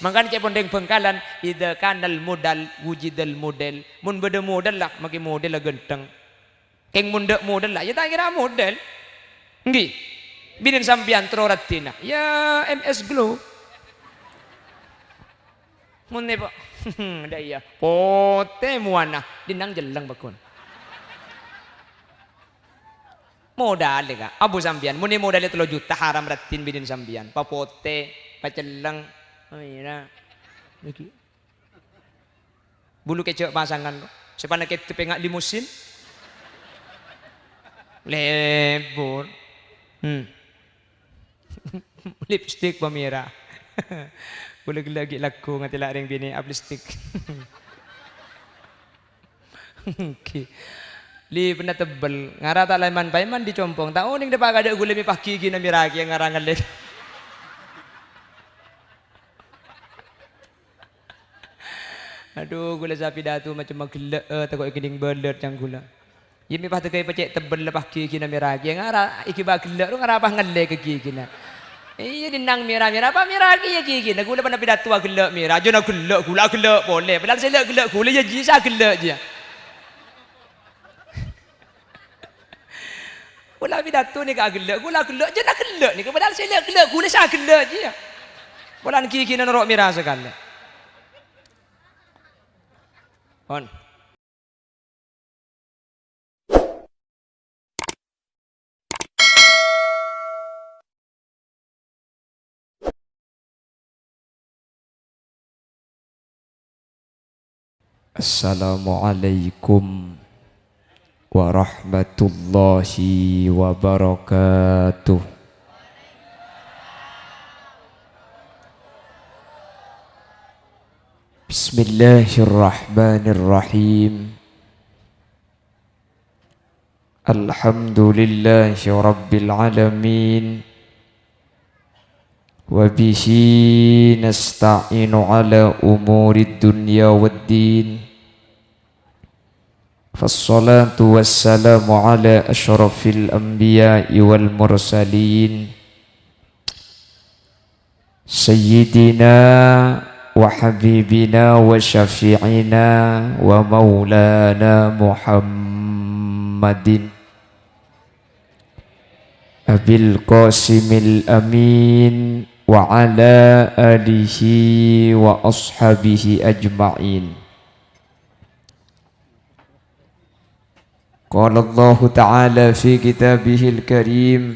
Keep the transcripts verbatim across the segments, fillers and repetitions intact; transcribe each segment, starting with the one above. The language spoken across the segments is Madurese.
Mangkana ca'èpon rèng Bhângkalan, "Idza kanal modal, wujidal model." Mon bâdâ model la, makè model la ghântheng. Kèng mon tadâ' model la, ya ta' kèra model. Ènggi. Binèna sampèyan terro raddhinna, ya M S Glow. Mon nèpo, dâ' iyâ, potè mowana, dinang jelleng pagghun. Modalè, Ka'. Abu sampèyan, mon èmodalè tello juta, haram raddhin binèna sampèyan. Papotè, pacelleng. Oh, iyâ. Lagi. Bulu kèjhâ' pasangan, sè panèka èdhep ènga' limusin. Lebur. Hmm. Lipstik pamèra. Bulâ ghellâ' ghi' lagghu ngatèla' rèng binè' ap lipstik. Ghi. Lipenna tebbel, ngara ta' la èman-paèman dhi' compong. Ta' onèng dâpa' kadâ' ghulâ mè' paghighina mèra kèya ngara ngallè. Adhu, ghulâ sapidatu macemma ghellâ', eh, tako' èkennèng bâlât ca'na ghulâ. Iyâ, mè' pas tèghâ pècè' tebbel la paghighina mèra kèya ngara, èghibâ ghellâ' ro ngara pas ngallè ka ghighina. Iyâ, dinang mèra-mèra, pas mèra kèya ghighina. Ghulâ bân sapidatu aghellâ' mèra, jhâ' na ghellâ' ghulâ aghellâ' polè. Padahal sè la ghellâ' ghulâ, iyâ jiyâ sè aghellâ' jiyâ. Ghulâ pidato nèka aghellâ', ghulâ aghellâ', jhâ' na ghellâ' nèka, padahal sè la ghellâ' ghulâ sè aghellâ' jiyâ. Polana ghighina noro' mèra sakalè. On. Assalamualaikum warahmatullahi wabarakatuh. Bismillahirrahmanirrahim. Alhamdulillahi rabbil alamin. Wa bihi nasta'inu ala umurid dunya waddin. Fassalatu wassalamu ala asyrafil anbiya'i wal mursalin. Sayyidina wa habibina wa syafi'ina wa maulana Muhammadin Abil Qasimil Amin wa ala alihi wa ashabihi ajma'in. Qala Allahu ta'ala fi kitabihil karim,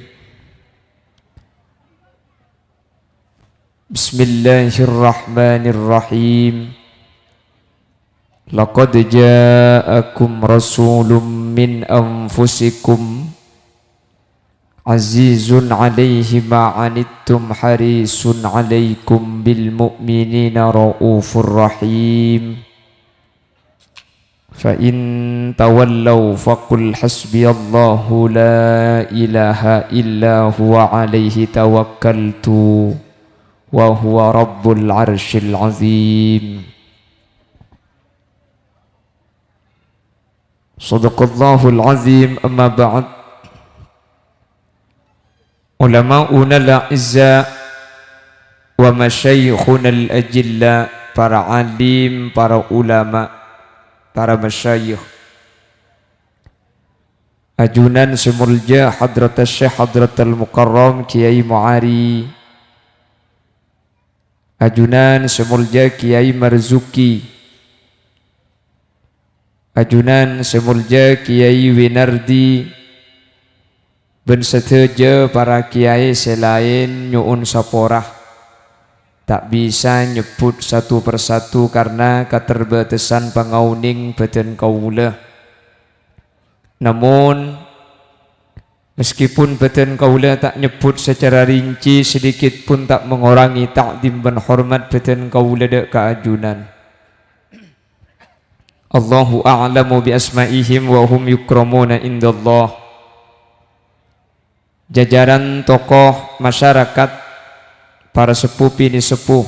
Bismillahirrahmanirrahim. Laqad ja'akum rasulun min anfusikum azizun 'alaihi ma 'anittum harisun 'alaikum bil mu'minina raufur rahim. Fa in tawallau faqul hasbiyallahu la ilaha illa huwa alaihi tawakkaltu wa huwa rabbul arsyil azim. Sadaqallahul azim, amma ba'd. Ulama'unal a'izza wa masyayikhunal ajilla, para alim, para ulama, para masyayikh. Ajunan sè molja Hadratus Syekh Hadratul Mukarram Kiai Muari. Ajunan sè molja Kiai Marzuki. Ajunan sè molja Kiai Winardi, bân sadhâjâ para kiai sè laèn nyo'on sapora. Ta' bisa nyebbhut satu persatu karna katerbatasan pangaonèng bâdân kaulâ. Namon, meskipun bâdân kaulâ ta' nyebbhut sacara rinci, sedikit pun ta' mangorangè ta'dim bân hormat bâdân kaulâ dâ' ka ajunan. Allahu a'lamu bi asma'ihim wa hum yukramuna indallah. Jajaran tokoh masyarakat, para seppo binè' seppo,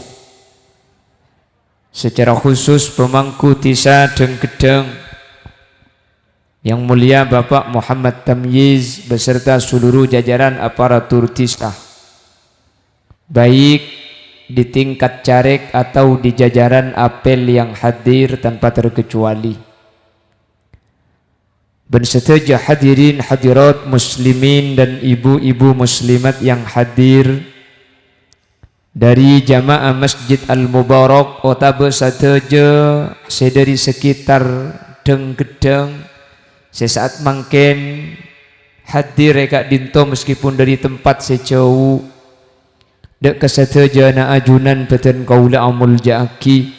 secara khusus pemangku dhisa Dhângghedhâng, Yang Mulia Bapak Muhammad Tamyiz beserta seluruh jajaran aparatur dhisa, baik di tingkat caleg atau di jajaran apel yang hadir tanpa terkecuali. Bân sadhâjâ hadirin hadirat muslimin dan ibu-ibu muslimat yang hadir, dari jamaah Masjid Al-Mubarak otabâ sadhâjâ sè dhâri sekitar dhâng-ghedhâng sè sa'at mangkèn hadir è ka'dinto meskipun dhâri tempat sè jhâu. Dhâ' ka sadhâjâna ajunan bâdhân kaulâ amolja'aghi,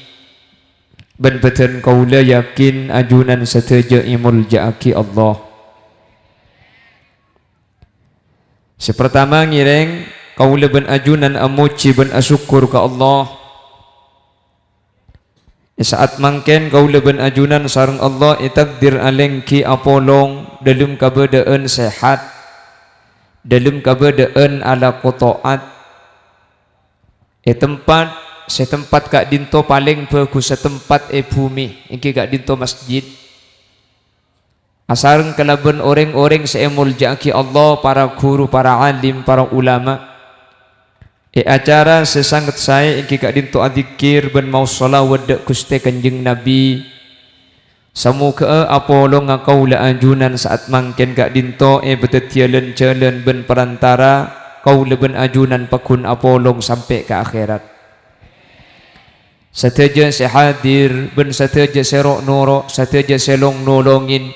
bân bâdhân kaulâ yakin ajunan sadhâjâ èmolja'aghi Allah. Sè partama ngèrèng, kaulâ bân ajunan amojhi bân asokkor ka Allah. È sa'at mangkèn kaulâ bân ajunan sareng Allah ètakdir alèngghi apolong dhâlem kabâdâ'ân sehat, dhâlem kabâdâ'ân alako ta'at, è tempat sè tempat ka'dinto palèng bhâghussa tempat è bhumè, èngghi ka'dinto masjid. Asareng kalabân orèng-orèng sè èmolja'aghi Allah, para ghuru, para alim, para ulama. È acara sè sanget saè èngghi ka'dinto adzikkèr bân maos shalawat dhâ' Ghustè Kanjeng Nabi. Samoghâ'â apolongnga kaulâ ajunan sa'at mangkèn ka'dinto èpadhâddhiyâ lan-jhâlân bân parantara kaulâ bân ajunan pagghun apolong sampè' ka akhèrat. Sadhâjâ sè hadir bân sadhâjâ sè ro'-noro', sadhâjâ sè long-nolongin,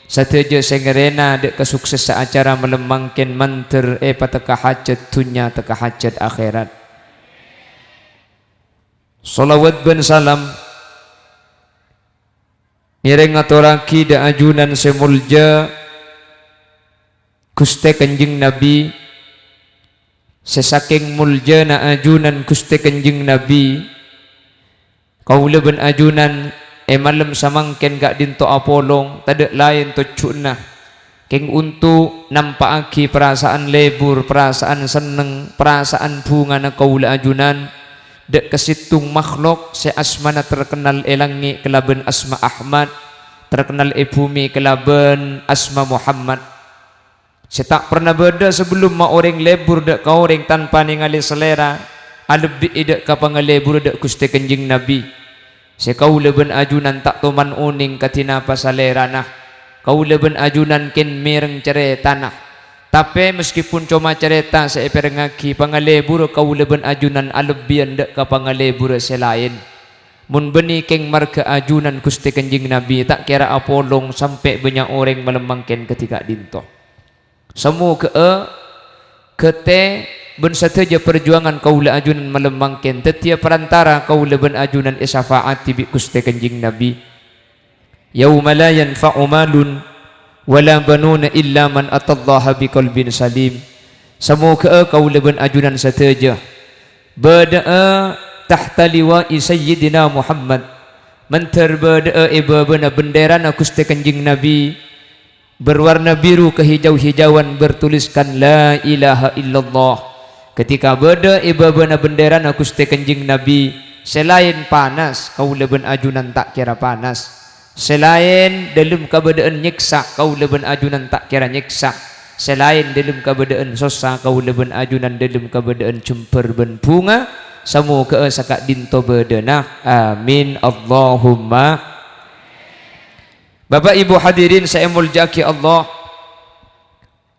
sadhâjâ sè ngarèna dhâ' ka suksessa acara malem mangkèn mandhâr èpatekka hajhât dhunnya tekka hajhât akhèrat. Shalawat bân salam ngèrèng ngatorraghi dhâ' ajunan sè molja Ghustè Kanjeng Nabi, sè sakèng moljâna ajunan Ghustè Kanjeng Nabi, kaulâ bân ajunan è malem samangkèn ka'dinto apolong tadhâ' laèn tojjhuna kèng onto' nampa'aghi parasa'an lebur, parasa'an senneng, parasa'an bhungana kaulâ ajunan dhâ' ka sèttong makhlok sè asmana terkennal è langngè' kalabân asma Ahmad, terkennal è bhumè kalabân asma Muhammad. Sè ta' parna bâdâ sabellumma orèng lebur dhâ' ka orèng tanpa nèngalè salèra, alebbi'i dhâ' ka pangalebur dhâ' Ghustè Kanjeng Nabi. Sè kaulâ bân ajunan ta' toman onèng kadhi napa salèrana. Kaulâ bân ajunan kèng mèreng carètana. Tapè, meskipun coma carèta sè èpèrengngaghi, pangalebur kaulâ bân ajunan alebbiyân dhâ' ka pangalebur sè laèn. Mon bânnè kèng marghâ ajunan Ghustè Kanjeng Nabi, ta' kèra apolong sampè' bânnya' orèng malem mangkèn kadhi ka'dinto. Samoghâ'â ghâtè bân sadhâjâ parjuwangan kaulâ ajunan malem mangkèn dhâddhiyâ parantara kaulâ bân ajunan èsafa'adhi bi' Ghustè Kanjeng Nabi. "Yauma la yanfa'u malun wa la banuna illa man atallaha biqalbin salim." Samoghâ'â kaulâ bân ajunan sadhâjâ bâdâ'â tahta liwa'i Sayyidina Muhammad, mandhâr bâdâ'â è bâbâna bendèrana Ghustè Kanjeng Nabi, berwarna biru kehijau-hijauan bertuliskan "La ilaha illallah". Ketika bâdâ è bâbâna bendèrana Ghustè Kanjeng Nabi, sè laèn panas, kaulâ bân ajunan ta' kèra panas. Sè laèn dhâlem kabâdâ'ân nyèksa, kaulâ bân ajunan ta' kèra nyèksa. Sè laèn dhâlem kabâdâ'ân sossa, kaulâ bân ajunan dhâlem kabâdâ'ân jembhâr bân bhunga. Samoghâ'â saka'dinto bâdâna. Amin. Allahumma. Bapa' Ibu hadirin sè èmoljâ'aghi Allah,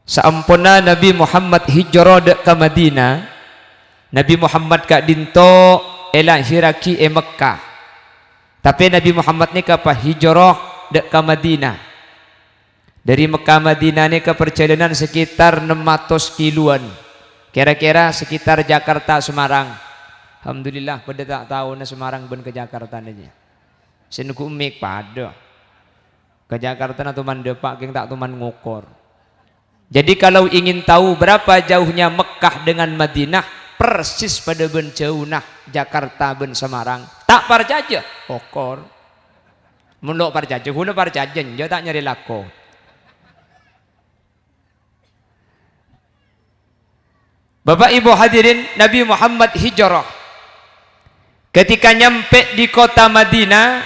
saamponna Nabi Muhammad hijrah dhâ' ka Madinah, Nabi Muhammad ka'dinto èlahèrraghi è Mekkah. Tapè Nabi Muhammad nèka pas hijrah dhâ' ka Madinah. Dhâri Mekkah Madinah nèka parjhâlânan sekitar ennem atos kiloan, kèra-kèra sekitar Jakarta Semarang. Alhamdulillah, bâdâ ta' taona Semarang bân ka Jakarta nèka. Sè nèko mè' padâ. Ka Jakarta na toman dâpa' kèng ta' toman ngokor. Jadi, kalau ingin tahu berapa jauhnya Mekkah dengan Madinah, persis padâ bân jhâuna Jakarta bân Semarang. Ta' parcajâ? Okor. Mon lo' parcajâ, ghulâ parcajâ, enjâ' ta' nyarè lako. Bapak Ibu hadirin, Nabi Muhammad hijrah. Ketika nyampe di kota Madinah,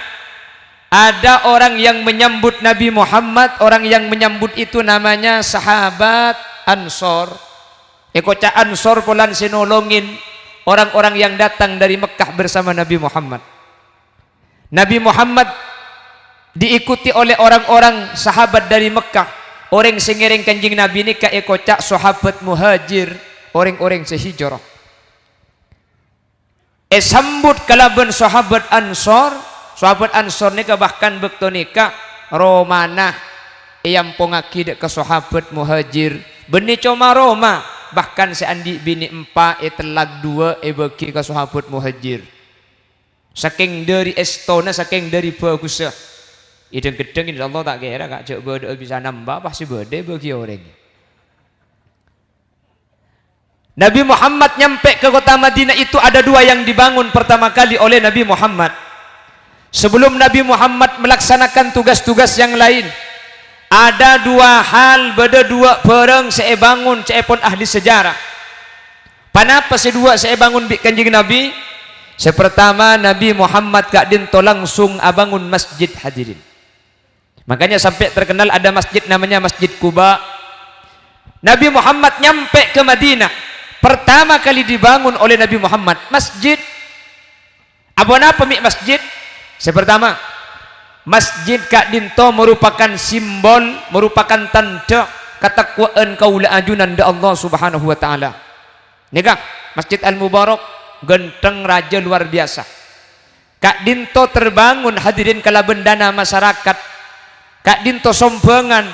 ada orang yang menyambut Nabi Muhammad, orang yang menyambut itu namanya sahabat Ansor. Èkoca' Ansor polana sè nolongin, orang-orang yang datang dari Mekkah bersama Nabi Muhammad. Nabi Muhammad diikuti oleh orang-orang sahabat dari Mekkah. Orèng sè ngèrèng Kanjeng Nabi nèka èkoca' sahabat muhajir, orèng-orèng sè hijrah. Èsambut kalabân sahabat Ansor. Sahabat Ansor nèka bahkan bâkto nèka romana èampongngaghi dâ' ka sahabat muhajir. Bânnè coma roma, bahkan sè andi' binè empa' ètellak duwâ' èbâgi ka sahabat muhajir. Sakèng dâri èstona, sakèng dâri bhâghussa. È dhâng-ghedhâng, insyaallah ta' kèra, Ka', jhâ' bâdâ'â bisa nambâ, pastè bâdâ èbâgi orèng. Nabi Muhammad nyampe ke kota Madinah itu ada dua yang dibangun pertama kali oleh Nabi Muhammad. Sebelum Nabi Muhammad melaksanakan tugas-tugas yang lain, ada dua hal, bâdâ dua bârâng sè èbângon ca'èpon ahli sejarah. Ponapa sè duwâ' sè èbângon bi' Kanjeng Nabi? Sè partama, Nabi Muhammad ka'dinto langsung abângon masjid, hadirin. Makanya sampai terkenal ada masjid namanya Masjid Quba. Nabi Muhammad nyampe ke Madinah, pertama kali dibangun oleh Nabi Muhammad masjid. Apa napa mè' masjid? Sè partama, masjid ka'dinto merupakan simbol, merupakan tandhâ katakwa'an kaulâ ajunan dâ' Allah Subhanahu wa Ta'ala. Nèka, Masjid Al-Mubarak, ghântheng rajâ luar biasa. Ka'dinto terbangun, hadirin, kalabân dana masyarakat. Ka'dinto sombhângan,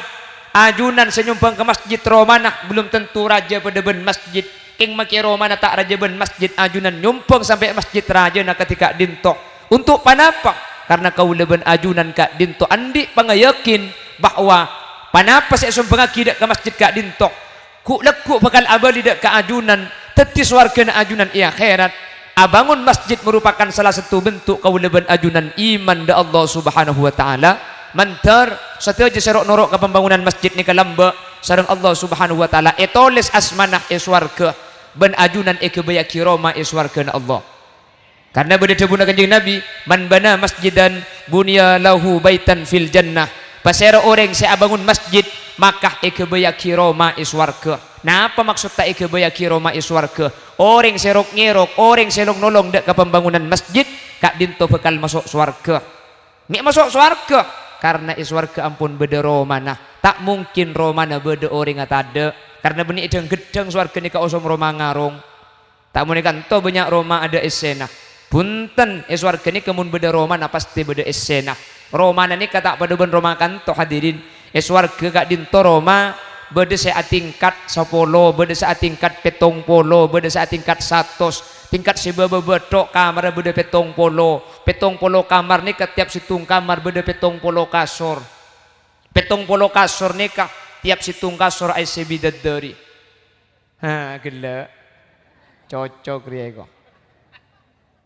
ajunan sè nyombhâng ka masjid romana belum tentu rajâ padâ bân masjid. Kèng makè romana ta' rajâ bân masjid, ajunan nyombhâng sampè' masjid rajâna kadhi ka'dinto. Untuk ponapa? Karena kaulâ bân ajunan ka'dinto andi' pangayakin bahwa ponapa sè èsombhângaghi dâ' ka masjid ka'dinto, ghu'-lagghu' bhâkal abâli dâ' ka ajunan, dhâddhi sowarghâna ajunan è akhèrat. Abângon masjid merupakan salah sèttong bentuk kaulâ bân ajunan iman dâ' Allah Subhanahu wa Ta'ala. Mandhâr sadhâjâ sè ro'-noro' ka pambângonan masjid nèka lambâ', sareng Allah Subhanahu wa Ta'ala ètolès asmana è sowarghâ, bân ajunan èghâbâyyâghi roma è sowarghâna Allah. Karna bâdâ dhâbuna Kanjeng Nabi, "Man bana masjidan buniya lahu baitan fil jannah." Pasèra orèng sè abângon masjid, maka èghâbâyyâghi roma è sowarghâ. Napa maksoddhâ èghâbâyyâghi roma è sowarghâ? Orèng sè rok-ngèrok, orèng sè long-nolong dâ' ka pambângonan masjid, ka'dinto bhâkal maso' sowarghâ. Mè' maso' sowarghâ, karna è sowarghâ ampon bâdâ romana. Ta' mungkin romana bâdâ orèngnga tadâ', karna bânnè è dhâng-ghedhâng sowarghâ nèka osom roma ngarong. Ta' mon è kanto bânnya' roma adâ' essèna. Bhunten, è sowarghâ nèka mon bâdâ romana pastè bâdâ essèna. Romana nèka ta' padâ bân roma kanto, hadirin. È sowarghâ ka'dinto roma bâdâ sè atingkat sapolo, bâdâ sè atingkat pèttong polo, bâdâ sè atingkat satos. Tingkat sè bâbâ bâtho' kamarra bâdâ pèttong polo. Pèttong polo kamar nèka tiyap sèttong kamar bâdâ pèttong polo kasor. Pèttong polo kasor nèka tiyap sèttong kasor aèssè bidadari. Ha, ghellâ'. Cocok rèya, ko'.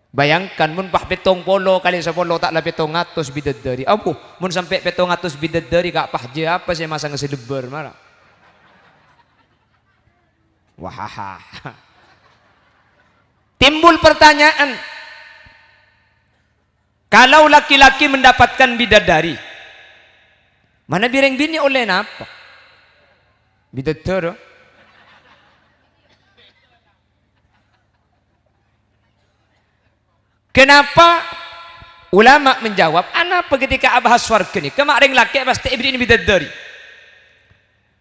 Bayangkan, mon pas pèttong polo kalè sapolo, ta' la pèttong atos bidadari. Abu, mon sampè' pèttong atos bidadari, Ka', pas jhâ' apa sè masang sè lebbâr, mara? Wah. Timbul pertanyaan, kalau laki-laki mendapatkan bidadari, manabi rèng binè' ollè napa? Bidadari. Kenapa ulama menjawab, anapa ketika abahas sowarghâ nèka, ma' rèng lakè' pastè èberri'i bidadari?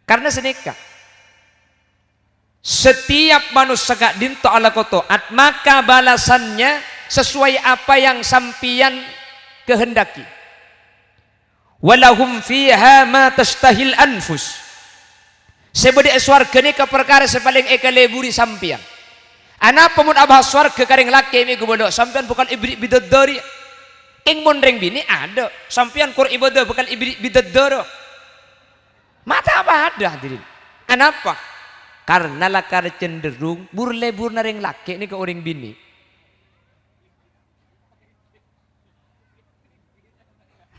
Karena sanèka, setiap manossa ka'dinto alako taat, maka balasannya sesuai apa yang sampèyan kehendaki. "Walahum fiha ma tashtahil anfus." Sè bâdâ è sowarghâ nèka parkara sè palèng èkaleburi sampèyan. Anapa mon abahas sowarghâ ka rèng lakè' mè' ghubâlâ, sampèyan bhâkal èberri' bidadari? Kèng mon rèng binè' adâ', sampèyan kor ibadah bhâkal èberri' bidadari. Ma' ta' padâ, hadirin. Anapa? Karna lakar cenderung bur-leburna rèng lakè' nèka orèng binè'.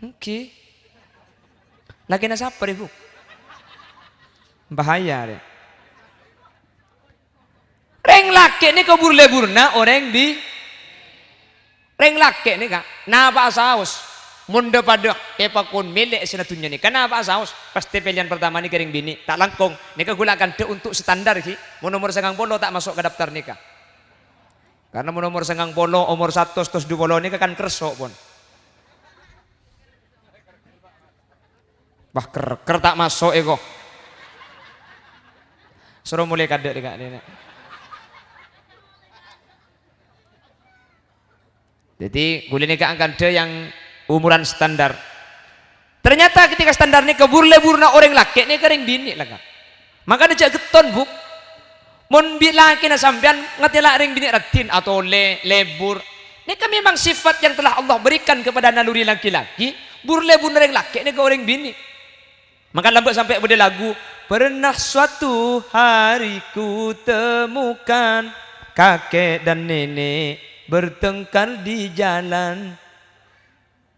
Èngghi. Lakèna sapa rè, Bu? Bahaya, rè. Rèng lakè' nèka bur-leburna orèng bi-, rèng lakè' nèka napa'a saos. Mon dhâ-padâ èpakon mèlè sèna dhunnya nèka napa'a saos. Pastè pèlèyan partama nèka rèng binè'. Ta' langkong. Nèka ghulâ kandhâ untuk standar, ghi. Mon nomor sangang polo ta' maso' ka daftar nèka. Karna mon omor sangang polo, omor satos, tos du polo nèka kan kerso' pon. Wah, ker-, ker ta' maso' èko. Soro molè kadâ' dhi' ka'dinto. Dhâddhi, ghulâ nèka angkandhâ yang umuran standar. Ternyata ketika standar nèka bur-lebburna orèng lakè' nèka rèng binè', la, Ka'. Mangkana jhâ' ghetton, Bu'. Mon bi' lakèna sampèyan ngatela' rèng binè' raddhin, atolè, lebbur. Nèka memang sifat yang telah Allah berikan kepada naluri laki-laki, bur-lebburna rèng lakè' nèka orèng binè'. Mangkana lambâ' sampè' bâdâ lagu, "Pernah suatu hari ku temukan kakek dan nenek bertengkar di jalan.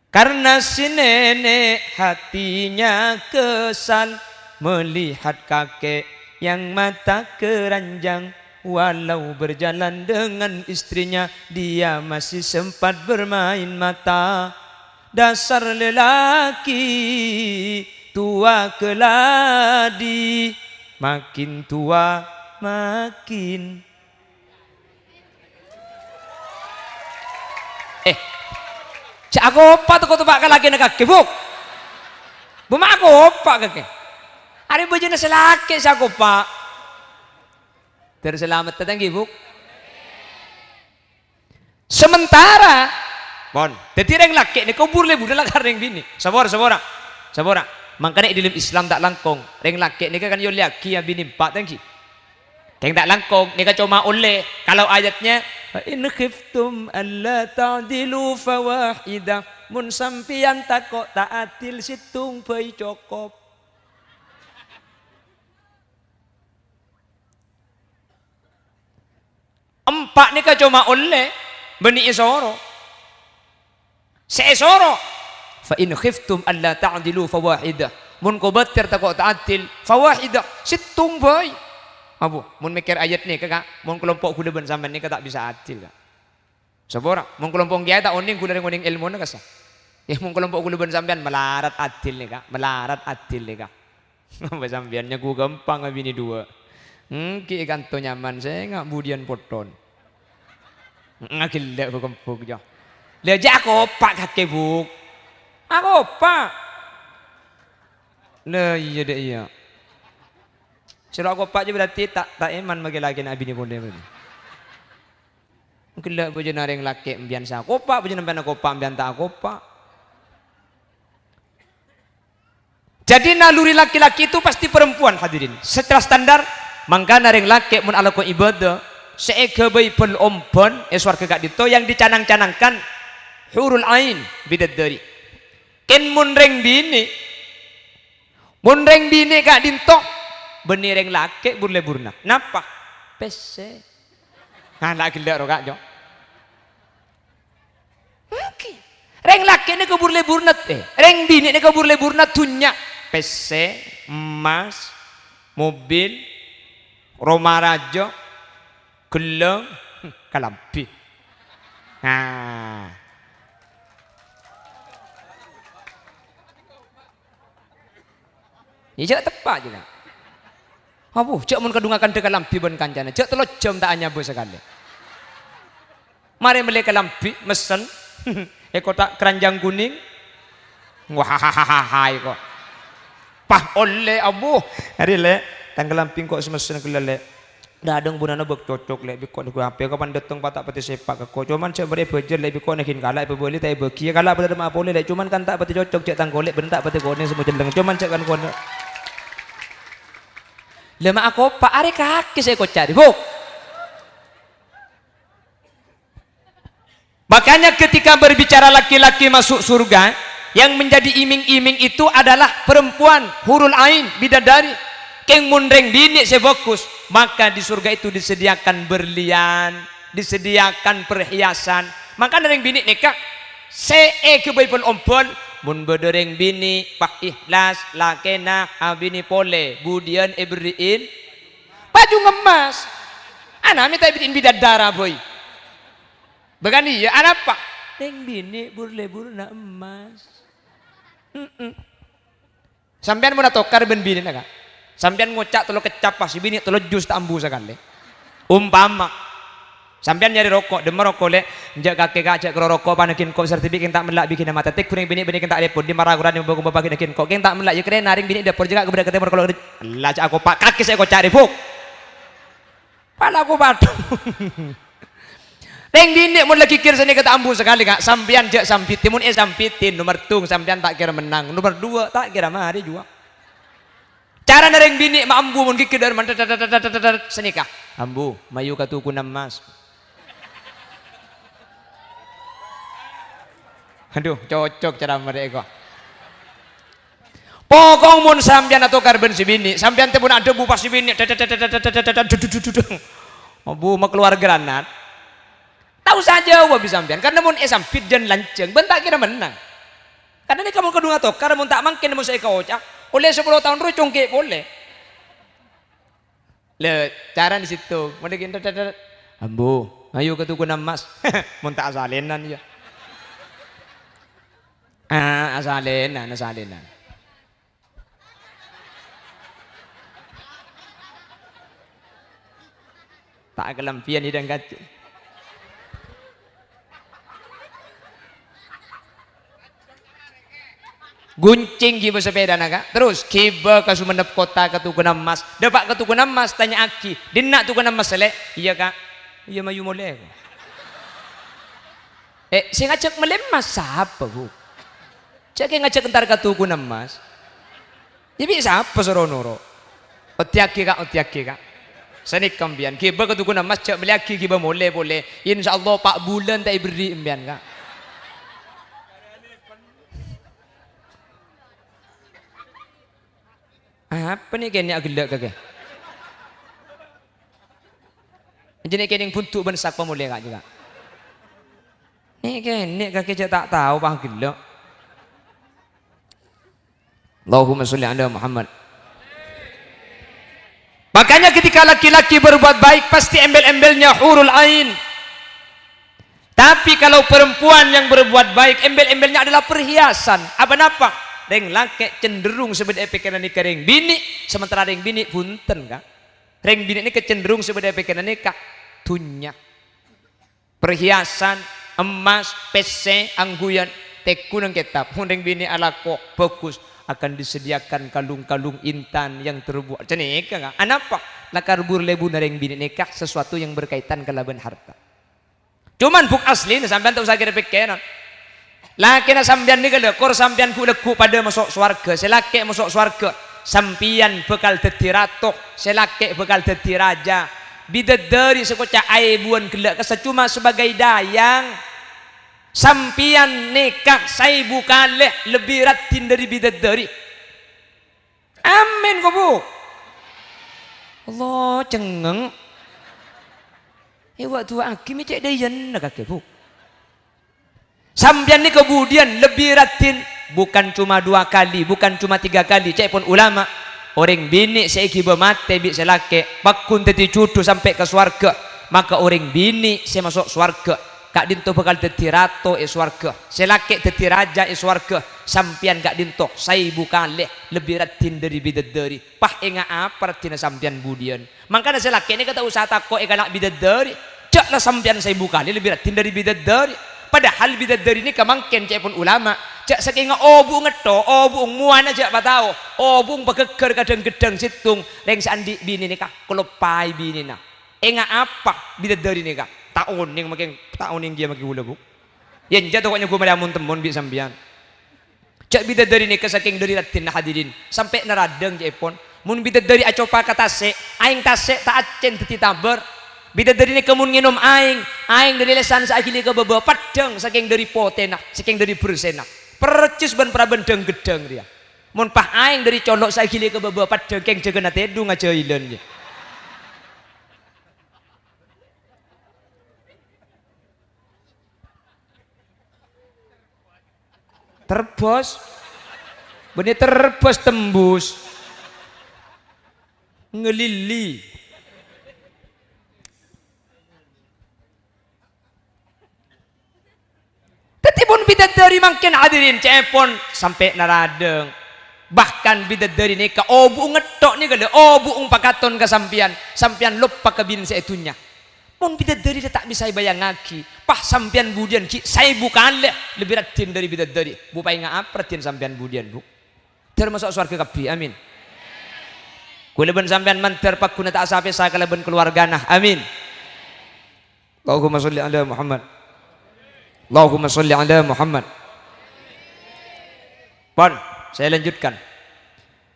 Karena si nenek hatinya kesal melihat kakek yang mata keranjang. Walau berjalan dengan istrinya, dia masih sempat bermain mata. Dasar lelaki tua keladi, makin tua makin." Eh, jhâ' akopa' tako' topa' ka lakèna kakè, Bu'. Bu', ma' akopa' kakè. Arè bâjâna sè lakè' sè akopa'. Ter salamet ta' ènggi, Bu'. Sementara, pon, dhâddhi rèng lakè' nèka bur-lebburna lakar rèng binè'. Sapora, sapora. Sapora. Mangkana è dhâlem Islam ta' langkong. Rèng lakè' nèka kan èollèyaghi abinè empa' ta' ènggi. Kèng ta' langkong, nèka coma ollè. Kalau ayatnya, "Fa in khiftum alla ta'dilu fawahidah." Mon sampèyan tako' ta' adil, sèttong bhâi cokop. Empa' nèka coma ollè, bânnè èsoro. Sè èsoro, "Fa in khiftum alla ta'dilu fawahidah." Mon kobâtèr tako' ta' adil, fawahidah, sèttong bhâi. Abu, mon mèkkèr ayat nèka, Ka', mon kalompo' ghulâ bân sampèyan nèka ta' bisa adil, Ka'. Sapora, mon kalompo' kèyaè ta' onèng ghulâ rèng onèng èlmona, kassa'. Yâ, mon kalompo' ghulâ bân sampèyan malarat adil nèka, malarat adil nèka. Apa sampèyan nyaku ghâmpang abinè duwâ'? Ènggi kanto nyaman, sènga' budiyân potton. Ngagellâ' bu kempuk, jâ. Lha, jhâ' akopa' kakè, Bu'. Akopa'. Lha, iyâ, dâ' iyâ. Sè lo' akopa' jâ berarti ta', ta' èman maghi lakèna abinè polè, berarti. Ghellâ' bâjâna rèng lakè' empèyan sè akopa', bâjâna empèyan akopa', empèyan ta' akopa'. Jadi naluri laki-laki itu pasti perempuan, hadirin. Secara standar, mangkana rèng lakè' mon alako ibadah, sè èghâbây bân-ombân è sowarghâ ka'dinto yang dicanang-canangkan hurul ain, bidadari. Kèng mon rèng binè', Mon rèng binè' ka'dinto, bânnè rèng lakè' bur-lebburna. Napa? Pèssè. Nah, la ghellâ' ro, Ka', jâ. Ènggi. Rèng lakè' nèka bur-lebburna, eh, rèng binè' nèka bur-lebburna dhunnya. Pèssè, emmas, mobil, roma rajâ, ghellâng, kalambhi. Nah. Yâ, jhâ' teppa' jâ, Ka'. Abu, jhâ' mon kadhungnga kandhâ kalambhi bân kancana, jhâ' tello jhâm ta' anyabâ sakalè. Marè mellè kalambhi, messen, è kotak keranjang kuning. Wah, iko. Pas ollè, Abu. Arè, Lè', tang kalambhi engko' sè messen ghellâ', Lè'. Dhâdhâng bunana bâk cocok, Lè', bi' ko' nèko apè ko' pan dâteng pa' ta' patè sèpa' ka ko'. Coman jhâ' bârâ' èbâjâr, Lè', bi' ko' nèghin kala' èpabâli ta' èbâghi, ya kala' padâ ma' polè, Lè'. Coman kan ta' patè cocok, jhâ' tang kolè' bân ta' patè konèng sè mo celleng. Coman jhâ' kan konèng. Lha ma' akopa' arè kakè sè èkoca' rè, Bu'. Makanya ketika berbicara laki-laki masuk surga, yang menjadi iming-iming itu adalah perempuan, hurul ain, bidadari. Kèng mon rèng binè' sè bhâghus, maka di surga itu disediakan berlian, disediakan perhiasan. Maka rèng binè' nèka sè èghâbây pon-ombân, mon bâdâ rèng binè' pas ikhlas, lakèna abinè polè, budiyân èberri'in bhâjhu ngemmas. Ana mè' ta' èberri'in bidadara, boy. Bâkal iyâ, anapa? Rèng binè' bur-lebburna emmas. Mm-mm. Sampèyan mon atokar bân binèna, Ka'. Sampèyan ngoca' tello keccap pas binè' tello jus ta' ambu sakalè. Umpama, Sampèyan nyarè roko', "Dimma roko', Lè'?" "Enjâ' kakè, Ka', jhâ' karo roko' panèka engko' sèr dhibi' kèng ta' mella' bi' ghina matè. Tègghuna rèng binè' bânnè kèng ta' lèpot, dimma ra-korana bâ-, bâ-, bâ-, ghina engko', kèng ta' mella', yâ, karèna rèng binè' dâpor jâgâ ka bâdâ ka tèmor kalor." La jhâ' akopa' kakè sè èkoca' rèbuk. Pala akopa'. Rèng binè' mon la ghighir sanèka ta' ambu sakalè, Ka'. Sampèyan jhâ' sambitè, mon èsambitè, nomer dung sampèyan ta' kèra mennang, nomer duwâ' ta' kèra marè juwâ. Carana rèng binè' maambu mon ghighir dârman, tet, tet, tet, tet, tet, tet, sanèka. "Ambu, mayu ka tokona emmas." Adhu, cocok cara marè kok. Pokok mon sampèyan atokar bân sè binè', sampèyan tèpon adhâbu pas sè binè', tet, tet, tet, tet, tet, tet, tet, tet, tet, tet, tet. Ambu, makalowar granat. Ta' osa jâwâb bi' sampèyan, karna mon èsambit jân lanjhâng, bân ta' kèra mennang. Kadhâng nèka mon kadhung atokar, mon ta' mangkèn mon sè èkaoca', ollè sapolo taon rowa congkè' polè. Lè, carana sèttong, mon ghi' tet, tet, tet. "Ambu, ayo ka tokona emmas." Mon ta' asalènan, yâ. Ah, asalènan, asalènan. Ta' kalambhiyân hidang kacè. Goncèng ghibâ sapèdana, Ka'. Terros ghibâ ka Sumenep Kotta, ka tokona emmas. Dâpa' ka tokona emmas, tanya'aghi, "Dinna' tokona emmas, Lè'?" "Iyâ, Ka'." "Iyâ, mayu molè." Eh, sè ngajhâk mellè emmas sapa, Bu? Jhâ' kè ngajhâk entar ka tokona emmas. Yâ, bi' sapa soro noro'? Oddhiyâghi, Ka', oddhiyâghi, Ka'. Sanèka sampèyan, ghibâ ka tokona emmas, jhâ' mellèyaghi ghibâ molè polè. Insyaallah, pa' bulân ta' èberri' sampèyan, Ka'. Apa nè' kènè' aghellâ' kakè? Jhâ' nè' kènè' bhundu' bân sak pamolè, Ka', jâgâ. Nè' kènè' kakè jhâ' ta' tao, pa' aghellâ'. Allahumma sholli ala Muhammad. Makanya ketika laki-laki berbuat baik, pasti embel-embelnya hurul ain. Tapi kalau perempuan yang berbuat baik, embel-embelnya adalah perhiasan. Apa napa? Rèng lakè' cenderung sè bâdâ è pèkkèran nèka rèng binè', sementara rèng binè' bhunten, Ka'. Rèng binè' nèka cenderung sè bâdâ è pèkkèran nèka dhunnya. Perhiasan, emmas, pèssè, angghuyan, tègghuna kètab. Mon rèng binè' alako, bagus, akan disediakan kalung-kalung intan yang terbuat. Jhâ' nèka, Ka'. Anapa? Lakar bur-lèbuna rèng binè' nèka sesuatu yang berkaitan kalabân harta. Cuman, Bu', aslina sampèyan ta' osa kèra-pèkkèran. Lakèna sampèyan nèka lho, kor sampèyan ghu'-lagghu' padâ maso' sowarghâ, sè lakè' maso' sowarghâ, sampèyan bhâkal dhâddhi rato, sè lakè' bhâkal dhâddhi raja. Bidadari sè koca' aèbuwân ghellâ' kassa' coma sebagai dayang. Sampèyan nèka saèbu kalè lebbi raddhin dâri bidadari. Amin, ko, Bu. Allah, cengngeng. Èwa' duwâ'aghi mè' cè' dâ' iyâ nèka, Bu. Sampèyan nèka budiyân lebbi raddhin, bukan cuma dua kali, bukan cuma tiga kali, ca'èpon ulama, orèng binè' sè èghibâ matè bi' sè lakè', pagghun dhâddhi jhudhu sampè' ka sowarghâ, maka orèng binè' sè maso' sowarghâ ka'dinto bhâkal dhâddhi rato è sowarghâ, sè lakè' dhâddhi raja è sowarghâ, sampèyan ka'dinto saèbu kalè lebbi raddhin dâri bidadari. Pah, ènga' apa raddhinna sampèyan budiyân? Mangkana sè lakè' nèka ta' osa tako' èkala' bidadari. Jhâ' la sampèyan saèbu kalè lebbi raddhin dâri bidadari. Padahal bidadari nèka mangkèn ca'èpon ulama, jhâ' sakènga obu'eng ètto, obu'eng mowana jhâ' patao, obu'eng paghâgghâr ka dhâng-ghâddhâng sèttong, rèng sè andi' binè nèka kaloppaè binèna. Ènga' apa bidadari nèka? Ta' onèng makè, ta' onèng kèya makè ghulâ, Bu. Yâ, enjâ' toko' nyoghâ marè amon-temmon bi' sampèyan. Jhâ' bidadari nèka sakèng dâri raddhinna hadirin, sampè' naradhâng ca'èpon. Mon bidadari acopa ka tasè', aèng tasè' ta' accèn dhâddhi tabâr. Bidadari nèka mon ngènom aèng, aèng dâri lèsan sè aghili ka bâbâ, pèddhâng sakèng dâri potèna, sakèng dâri bhersèna. Percis bân parabân dhâng-ghâddhâng rèya. Mon pas aèng dâri colo' sè aghili ka bâbâ, pèddhâng kèng jâgâna tèdhung ajâilân, yâ. Terbos. Bânnè terbos tembus. Ngelili. Dhâddhi, mon bidadari mangkèn, hadirin, ca'èpon sampè' naradhâng. Bahkan bidadari nèka obu'eng ètto nèka lho, obu'eng pakaton ka sampèyan, sampèyan loppa ka binè sè è dhunnya. Mon bidadari la ta' bisa èbâjângngaghi, pas sampèyan budiyân ghi' saèbu kalè lebbi raddhin dhâri bidadari. Bu, paènga' apa raddhin sampèyan budiyân, Bu? Dâr maso' sowarghâ kabbhi, amin. Kaulâ bân sampèyan mandhâr pagghuna ta' sa-pèsa kalabân kalowarghâna, amin. Allahumma sholli ala Muhammad. Allahumma sholli ala Muhammad. Pon, saya lanjutkan.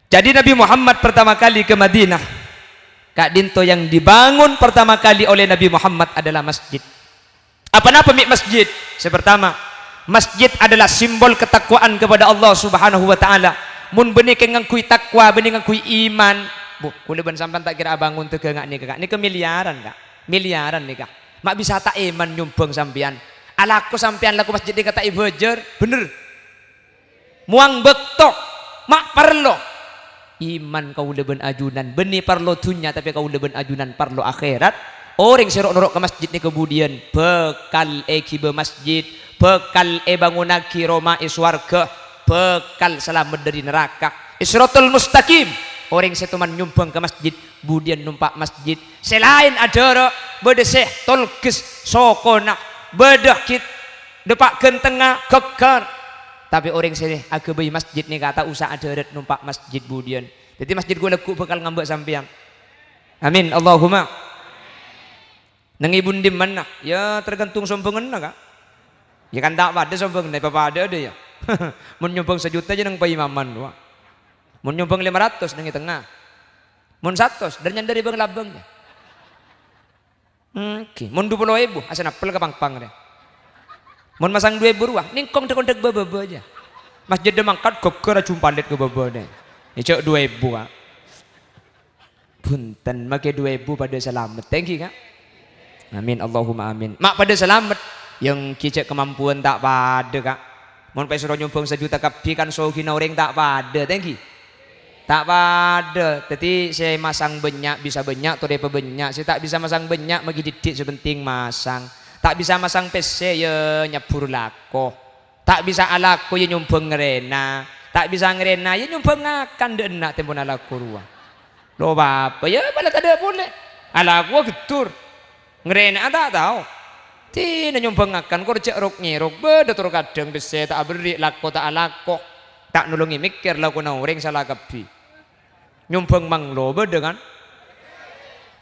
Jadi Nabi Muhammad pertama kali ke Madinah, ka'dinto yang dibangun pertama kali oleh Nabi Muhammad adalah masjid. Apa-napa mè' masjid? Sè pertama, masjid adalah simbol ketakwaan kepada Allah Subhanahu wa Ta'ala. Mon bânnè kèng ngangghuy takwa, bânnè ngangghuy iman, bu, kaulâ bân sampèyan ta' kèra abângon dâgângnga nèka, Ka'. Nèka miliyaran, Ka'. Miliyaran nèka. Ma' bisa ta' èman nyombhâng sampèyan. Alako sampèyan lako masjid nèka ta' èbâjâr. Bhender. Mowang bâkto, ma' parlo. Iman kaulâ bân ajunan, bânnè parlo dhunnya, tapè kaulâ bân ajunan parlo akhèrat. Orèng sè ro'-noro' ka masjid nèka budiyân bhâkal èghibâ masjid, bhâkal èbângonnaghi roma è sowarghâ, bhâkal salamet dhâri naraka. Shiratal Mustaqim, orèng sè toman nyombhâng ka masjid, budiyân nompa' masjid. Sè laèn adârâ', bâdâ sè tolghes sokona, bâdâ ghi' dâpa' ghântengnga ghâgghâr. Tapè orèng sè aghâbây masjid nèka ta' osa adârât nompa' masjid budiyân. Dhâddhi masjid ghu-lagghu bhâkal ngambâ' sampèyan. Amin, Allahumma. Neng è bun-dimmanna? Ya, tergantung sombhânganna, Ka'. Ya kan ta' padâ sombhânganna, èpapadâ'â dâ' iyâ. Mon nyombhâng sajuta jâ neng paimaman rowa. Mon nyombhâng lèma ratos neng è tengnga. Mon satos, dâr-nyandâr è bâng-labâng jâ. Èngghi, mon du polo èbu, asèna pel ka pang-pang rè. Mon masang du èbu rowa, nèngkong dhâk-ondhâk bâ-bâbâ jâ. Masjidda mangkat ghâgghâr ajhumpalèt ka bâbâna. Èjhâ' du èbu, Ka'. Bhunten, makè du èbu padâ salamet. Thank you, Ka'. Amin, Allahumma amin. Ma' padâ salamet. Èngghi jhâ' kamampuan ta' padâ, Ka'. Mon pas èsoro nyombhâng sajuta kabbhi kan soghina orèng ta' padâ. Thank you. Ta' padâ. Dhâddhi sè masang bânnya' bisa bânnya', torè pabânnya'. Sè ta' bisa masang bânnya', maghi dhiddhi' sè penting masang. Ta' bisa masang pèssè, ya nyabbhur lako. Ta' bisa alako, ya nyombhâng ngarèna. Ta' bisa ngarèna, ya nyombhâng ngakan dâ' enna' tempona alako rowa. Lo bapa, ya pala tadâ' polè. Alakowa gheddur. Ngarèna'a ta' tao. Dhina nyombhâng ngakan, kor jhâ' rok-ngèrok. Bâdâ tor kadhâng pèssè ta' aberri', lako ta' alako. Ta' nolongè mèkkèr lakona orèng sala kabbhi. Nyombhâng manglo bâdâ, kan?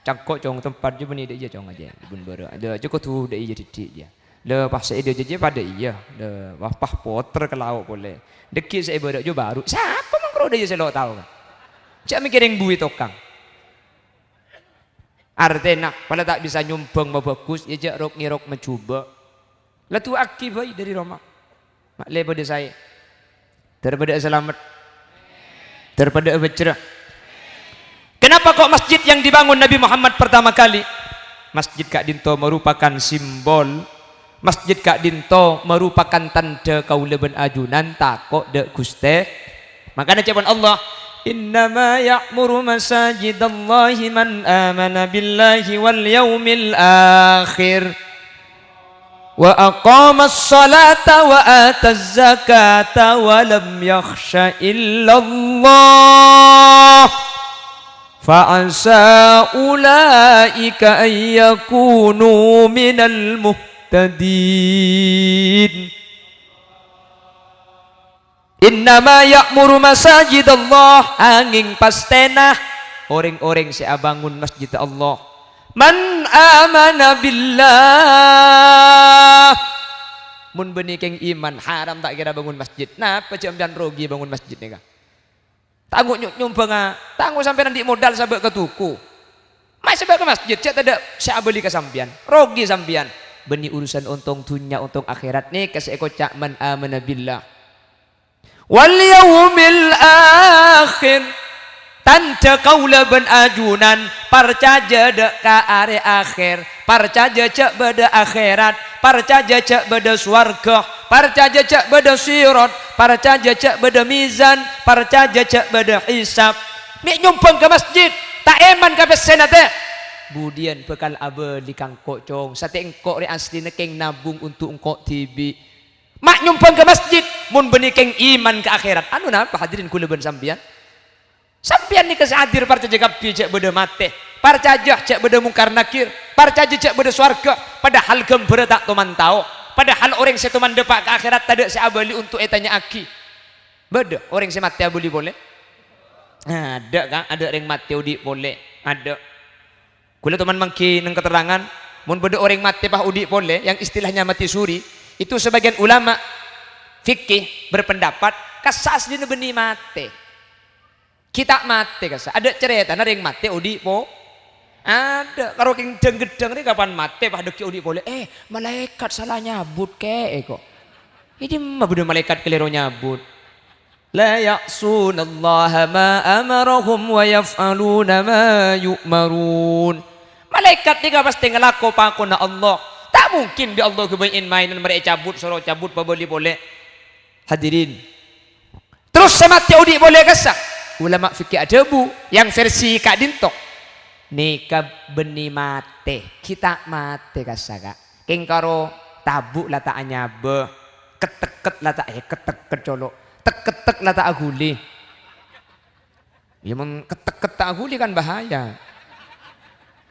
Cangko', Cong, tempat jhâ' bânnè dâ' iyâ, Cong, ajâ. Bun bârâ'. Adâ, jhâ' kodhu dâ' iyâ dhiddhi', jâ. Lè, pas sè è dâjâ jâ padâ iyâ. Lè, wah, pas potèr ka lao' polè. Dâgghi' sè è bârâ' jhâ' bâru. Sapa mangkro dâ' iyâ sè lo' tao, kan? Jhâ' mèkkèrè buwi tokang. Artèna, pala ta' bisa nyombhâng mabhâghus, ya jhâ' rok-ngèrok majhubâ'. La du'aaghi bhâi dâri roma. Ma' lè padâ saè. Dâr padâ'â salamet. Dâr padâ'â bhâjjhrâ. Kenapa kok masjid yang dibangun Nabi Muhammad pertama kali? Masjid ka'dinto merupakan simbol. Masjid ka'dinto merupakan tandhâ kaulâ bân ajunan tako' dâ' Ghustè. Makana ca'èpon Allah, "Innama ya'muru masajidallahi man amana billahi wal yaumil akhir." Wa aqamas salata wa ataz zakata wa lam yakhsha illallah. Fa asa ulaika an yakunu minal muhtadin. Innama ya'muru masajidallah, angèng pastèna orèng-orèng sè abângon masjid Allah. Man amana billah. Mon bânnè kèng iman, haram ta' kèra bângon masjid. Napa jhâ' sampèyan rogi bângon masjid nèka? Ta' ngo-, nyo-, nyombhângnga, ta' ngo sampèyan andi' modal sabâ' ka toko. Ma' sabâ' ka masjid, jhâ' tadâ' sè abâli ka sampèyan. Rogi sampèyan. Bânnè urusan ontong dhunnya, ontong akhèrat. Nèka sè èkoca' man amana billah. Wal yaumil akhir. Tandhâ kaulâ bân ajunan parcajâ dâ' ka arè akhèr, parcajâ jhâ' bâdâ akhèrat, parcajâ jhâ' bâdâ sowarghâ, parcajâ jhâ' bâdâ sirat, parcajâ jhâ' bâdâ mizan, parcajâ jhâ' bâdâ hisab. Mè' nyombhâng ka masjid, ta' èman ka pèssèna tè. Budiyân bhâkal abâli ka engko', Cong. Satèya engko' rè aslina kèng nabung onto' engko' dhibi'. Ma' nyombhâng ka masjid, mon bânnè kèng iman ka akhèrat. Anu napa, hadirin, kaulâ bân sampèyan? Sampèyan nèka sè hadir parcajâ kabbhi jhâ' bâdâ matè. Parcajâ jhâ' bâdâ Mungkar Nakir, parcajâ jhâ' bâdâ sowarghâ, padahal ghâmbhârrâ ta' toman tao. Padahal orèng sè toman dâpa' ka akhèrat tadâ' sè abâli onto' ètanya'aghi. Bâdâ orèng sè matè abâli polè? Adâ', Ka', adâ' orèng matè odi' polè. Adâ'. Ghulâ toman mangghi nèng katerrangan, mon bâdâ orèng matè pas odi' polè, yang istilahnya mati suri, itu sebagian ulama fikih berpendapat, kassa' asllina bânnè matè. Ghi' ta' matè, kassa'. Adâ' carètana rèng matè odi' po-, adâ'. Karo kèng dhâng-ghedhâng rè kapan matè, pas dhâggi' odi' polè. Eh, malaèkat sala nyabut kè'è, ko'. È dimma bâdâ malaèkat kalèro nyabut? "La ya'sunallaha ma amarahum wa yaf'aluna ma yu'marun." Malaèkat nèka pastè ngalako pakonna Allah. Ta' mungkin bi' Allah ghâbây en-maènan marè ècabut, soro cabut, pabâli polè. Hadirin. Terros sè matè odi' polè, kassa'. Ulama fikih adhâbu, yang versi ka'dinto. Nèka bânnè matè, ghi' ta' matè, kassa', Ka'. Kèng karo tabu' la ta' anyabâ, ket-tekket la ta', eh, ket-tekket colo', tek-kettek la ta' aghuli. Ya, mon ket-tekket ta' aghuli kan bahaya.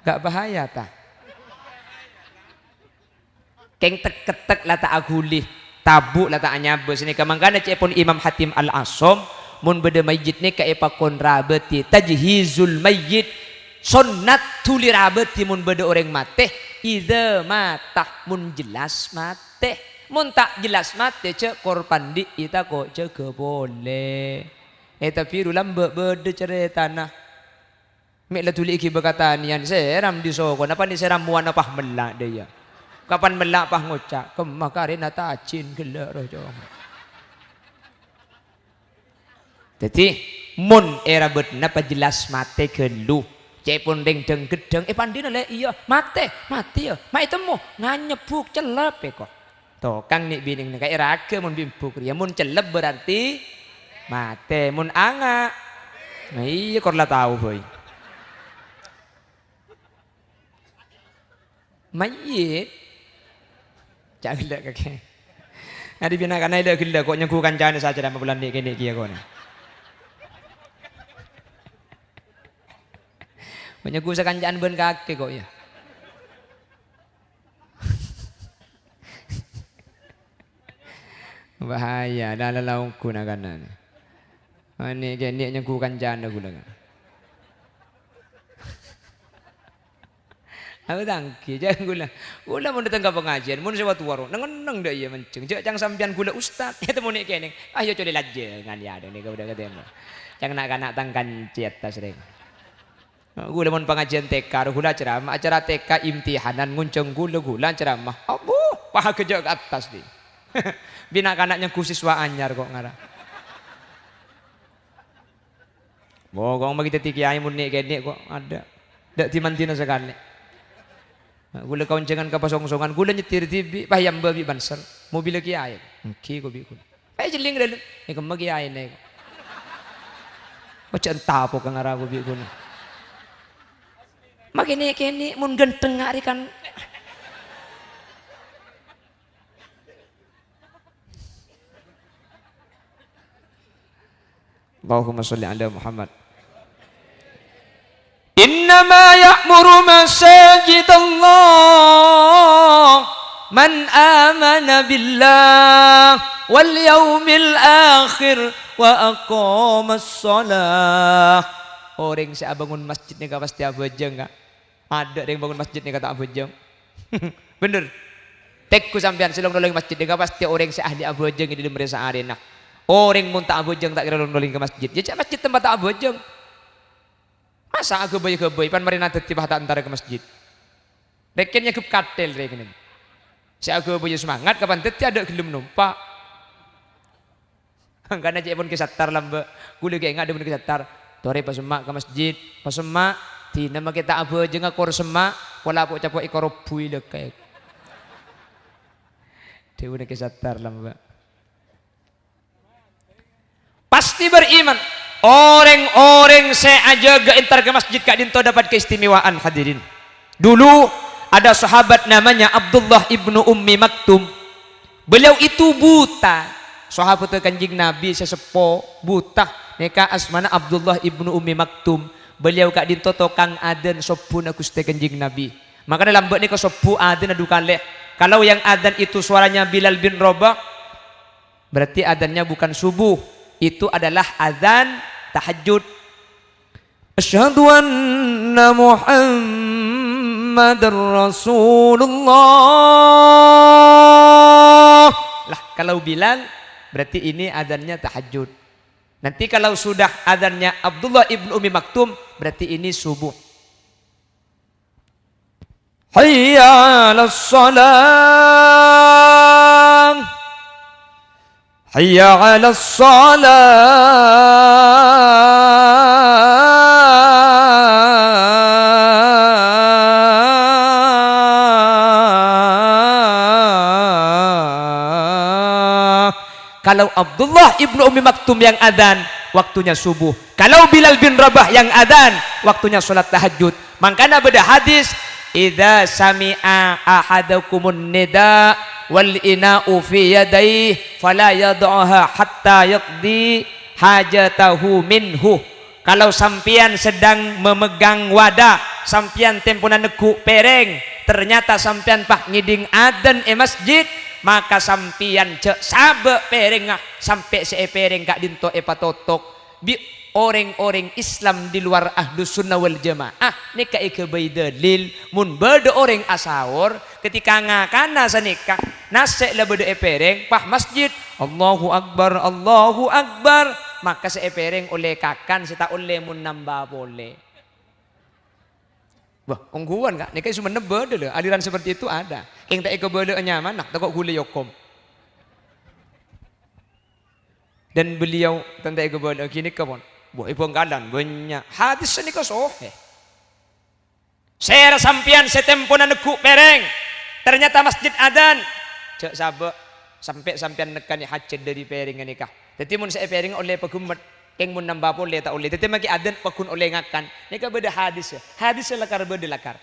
Enggak bahaya, ta? Kèng tek-kettek la ta' aghuli, tabu' la ta' anyabâ. Sanèka mangkana ca'èpon Imam Hatim Al-Asam, mon bâdâ mayyit nèka èpakon rabâti, tajhizul mayyit, sonnat dhuli rabâti mon bâdâ orèng matè, idza mata, mon jelas matè. Mon ta' jelas matè, jhâ' korpan di'i tako' jâgâ polè. È Tabiru lambâ' bâdâ carètana. Mè' la dhuli èghibâ ka tanèyan, sèram dhi sokona, panè sèram mowana pas mella' dâ' iyâ. Kapan mella' pas ngoca', "Kemma karèna tajin ghellâ' roh, Cong." Dhâddhi, mon è rabâtna pajelas matè ghâllu, ca'èpon rèng dhâng-ghedhâng, "È, pandhina, Lè'?" "Iyâ." "Matè?" "Matè, iyâ." "Ma' ètemmo?" "Nganyèbbhuk cellep," èko. Tokang nè'-binè'na ka èraghâ mon bi' embu' rèya. Mon cellep berarti matè. Mon anga', nah, iyâ, kor la tao bhâi. Mayyit. Ca' ghellâ' kakè. Adi bina kana ila ghellâ' ko' nyengghu kancana sacara ma' bulân nè'-kènè' kèya ko'. Ko' nyengghu sakancaan bân kakè ko', ya. Bahaya, la, la, la, ongghu na-kanana. Nè'-kènè' nyengghu kancana ghulâ. Aku tanggi, jhâ' ghulâ. Ghulâ mon dâteng ka pangajiân, mon sè wa-towa ro, neng-enneng dâ' iyâ manjheng. Jhâ' cang sampèyan ghulâ ustad, ètemmo nè'-kènè'. Ayo colè lajjhângan, ya, nèka udah ketemu. Cang na'-kana' tang kanca attas rèng. Ghulâ mon pangajiân T K, ro ghulâ ceramah, acara T K imtihanan, ngonjhâng ghulâ, ghulâ ceramah. Abbhu, paha ghâjâ' ka attas, dhi. Bi' na'-kana' nyengghu siswa anyar ko' ngara. Bokong magi dhâddhi kèyaè mon nè'-kènè' ko' adâ'. Dâ' di-mandina sakalè. Ghulâ kaonjhângan ka pasongsongan, ghulâ nyètir dhibi', pas èambâ bi' banser. Mobilla kèyaè. Èngghi ko' bi' ghulâ. Pas jhelling ka dâlem. È kemma kèyaèna ko'. Ojhâ' entapo ka ngara ko' bi' ghulâ. Ma' kènè'-kènè' mon ghântengnga rè kan. Allahumma sholli ala Muhammad. "Innama ya'muru masajidallah man amana billah wal yaumil akhir wa aqamas shalah." Orèng sè abângon masjid nèka pastè abhâjâng, Ka'. Adâ' rèng bângon masjid nèka ta' abhâjâng. Bhender. Tengghu sampèyan sè long-nolongè masjid nèka pastè orèng sè ahli abhâjâng è dâlem rè-saarèna. Orèng mon ta' abhâjâng ta' kèra long-nolongè ka masjid. Yâ, jhâ' masjid tempat ta' abhâjâng. Masa aghâbâyâ-ghâbâyâ, pan marèna dhâddhi pas ta' entara ka masjid. Rèken nyangghep kathèl rèken. Sè aghâbâyâ semangat, kapan dhâddhi adâ' ghellem nompa'. Mangkana ca'èpon Kè Sattar lambâ', ghulâ ghi' enga' dhâbuna Kè Sattar, "Torè pasemma' ka masjid, pasemma', dina makè ta' abhâjângnga kor semma', pola po'-capo' èkarobbuy lèkè." Dhâbuna Kè Sattar lambâ'. Pasti beriman. Orèng-orèng sè ajâgâ entar ka masjid ka'dinto dapat keistimewaan, hadirin. Dulu ada sahabat namanya Abdullah ibnu Ummi Maktum. Beliau itu buta. Sahabatta Kanjeng Nabi sè seppo buta. Nèka asmana Abdullah ibnu Ummi Maktum. Beliau ka'dinto tokang adzan sobbhuna Ghustè Kanjeng Nabi. Mangkana lambâ' nèka sobbhu adzanna du kalè. Kalau yang adzan itu suaranya Bilal bin Rabah, berarti adzannya bukan subuh. Itu adalah adzan tahajud. Asyhadu anna Muhammadar Rasulullah. Lah, kalau Bilal, berarti ini adzannya tahajud. Nanti kalau sudah adzannya Abdullah ibnu Ummi Maktum, berarti ini subuh. Hayya 'alas shalah. Hayya 'alas shalah. Kalau Abdullah ibnu Ummi Maktum yang adzan, waktunya subuh. Kalau Bilal bin Rabah yang adzan, waktunya sholat tahajud. Mangkana bâdâ hadis, "Idza sami'a ahadukumun nida wal ina'u fi yadaihi, fala yad'uha hatta yaqdi hajatahu minhu." Kalau sampèyan sedang memegang wadah, sampèyan tempona neggu' pèrèng, ternyata sampèyan pas ngèdhing adzan è masjid, maka sampèyan jhâ' sabâ' pèrèngnga sampè' sè èpèrèng ka'dinto èpatotok bi' orèng-orèng Islam di luar Ahlus Sunnah wal Jamaah. Nèka èghâbây dalil, mon bâdâ orèng asaor, ketika ngakana sanèka, nasè' la bâdâ è pèrèng, pas masjid, "Allahu Akbar, Allahu Akbar," maka sè è pèrèng ollè kakan, sè ta' ollè mon nambâ polè. Wah, ongghuwân, Ka'. Nèka è Sumenep bâdâ, lho. Aliran seperti itu ada. Kèng ta' èkabâlâ'â nyamana, tako' ghulâ èokom. Dan beliau ta' èkabâlâ'â ghânèka, pon. Wah, è Bhângkalan bânnya'. Hadis sanèka sohè. Sèra sampèyan sè tempona neggu' pèrèng, ternyata masjid adzan. Jhâ' sabâ', sampè' sampèyan nekkanè hajat dâri pèrèng ghânèka. Dhâddhi, mon sè è pèrèng ollè paghemmet, kèng mon nambâ polè ta' ollè. Dhâddhi, maghi adzan paggun ollè ngakan. Nèka bâdâ hadis, ya. Hadis lakar bâdâ lakar.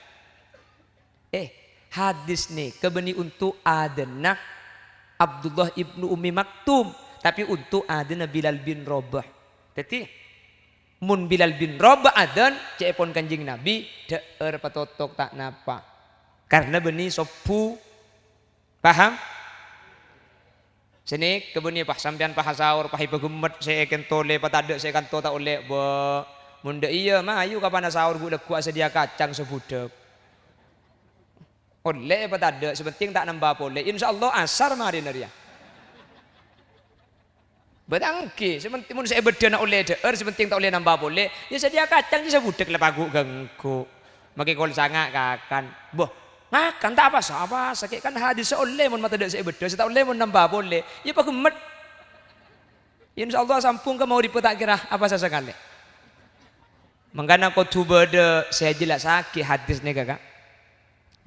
Eh, hadis nèka bânnè onto' adzanna Abdullah ibnu Ummi Maktum, tapè onto' adzanna Bilal bin Rabah. Dhâddhi, mon Bilal bin Rabah adzan, ca'èpon Kanjeng Nabi, dhâ'âr patotok ta' napa. Karna bânnè sobbhu. Paham? Sè nèka bânnè, pas sampèyan pas asaor, pas èpaghemmet, sè èkento ollè, pas tadâ' sè èkanto ta' ollè. Bâ, mon dâ' iyâ, mayu kapan asaor ghu'-lagghu' asadhiyâ kacang sabudhâk. Ollè èpatadâ', sè pentèng ta' nambâ polè. Insyaallah asar marèna rèya. Bâ ta' ènggi, sè pentèng mon sè è bâddhâna ollè dhâ'âr, sè pentèng ta' ollè nambâ polè. Yâ sadhiyâ kacang jiyâ sabudhâk la pagghu' ghângghu. Maghi kol sanga' kakan. Bâ, ngakan ta' apasa-apasa, kè kan hadis sè ollè mon matadâ' sè è bâddhâ, sè ta' ollè mon nambâ polè. Yâ paghemmet. Insyaallah sampung ka maghrib ta' kèra apasa sakalè. Mangkana kodhu bâdâ sè ajhellassaghi hadis nèka, Ka'.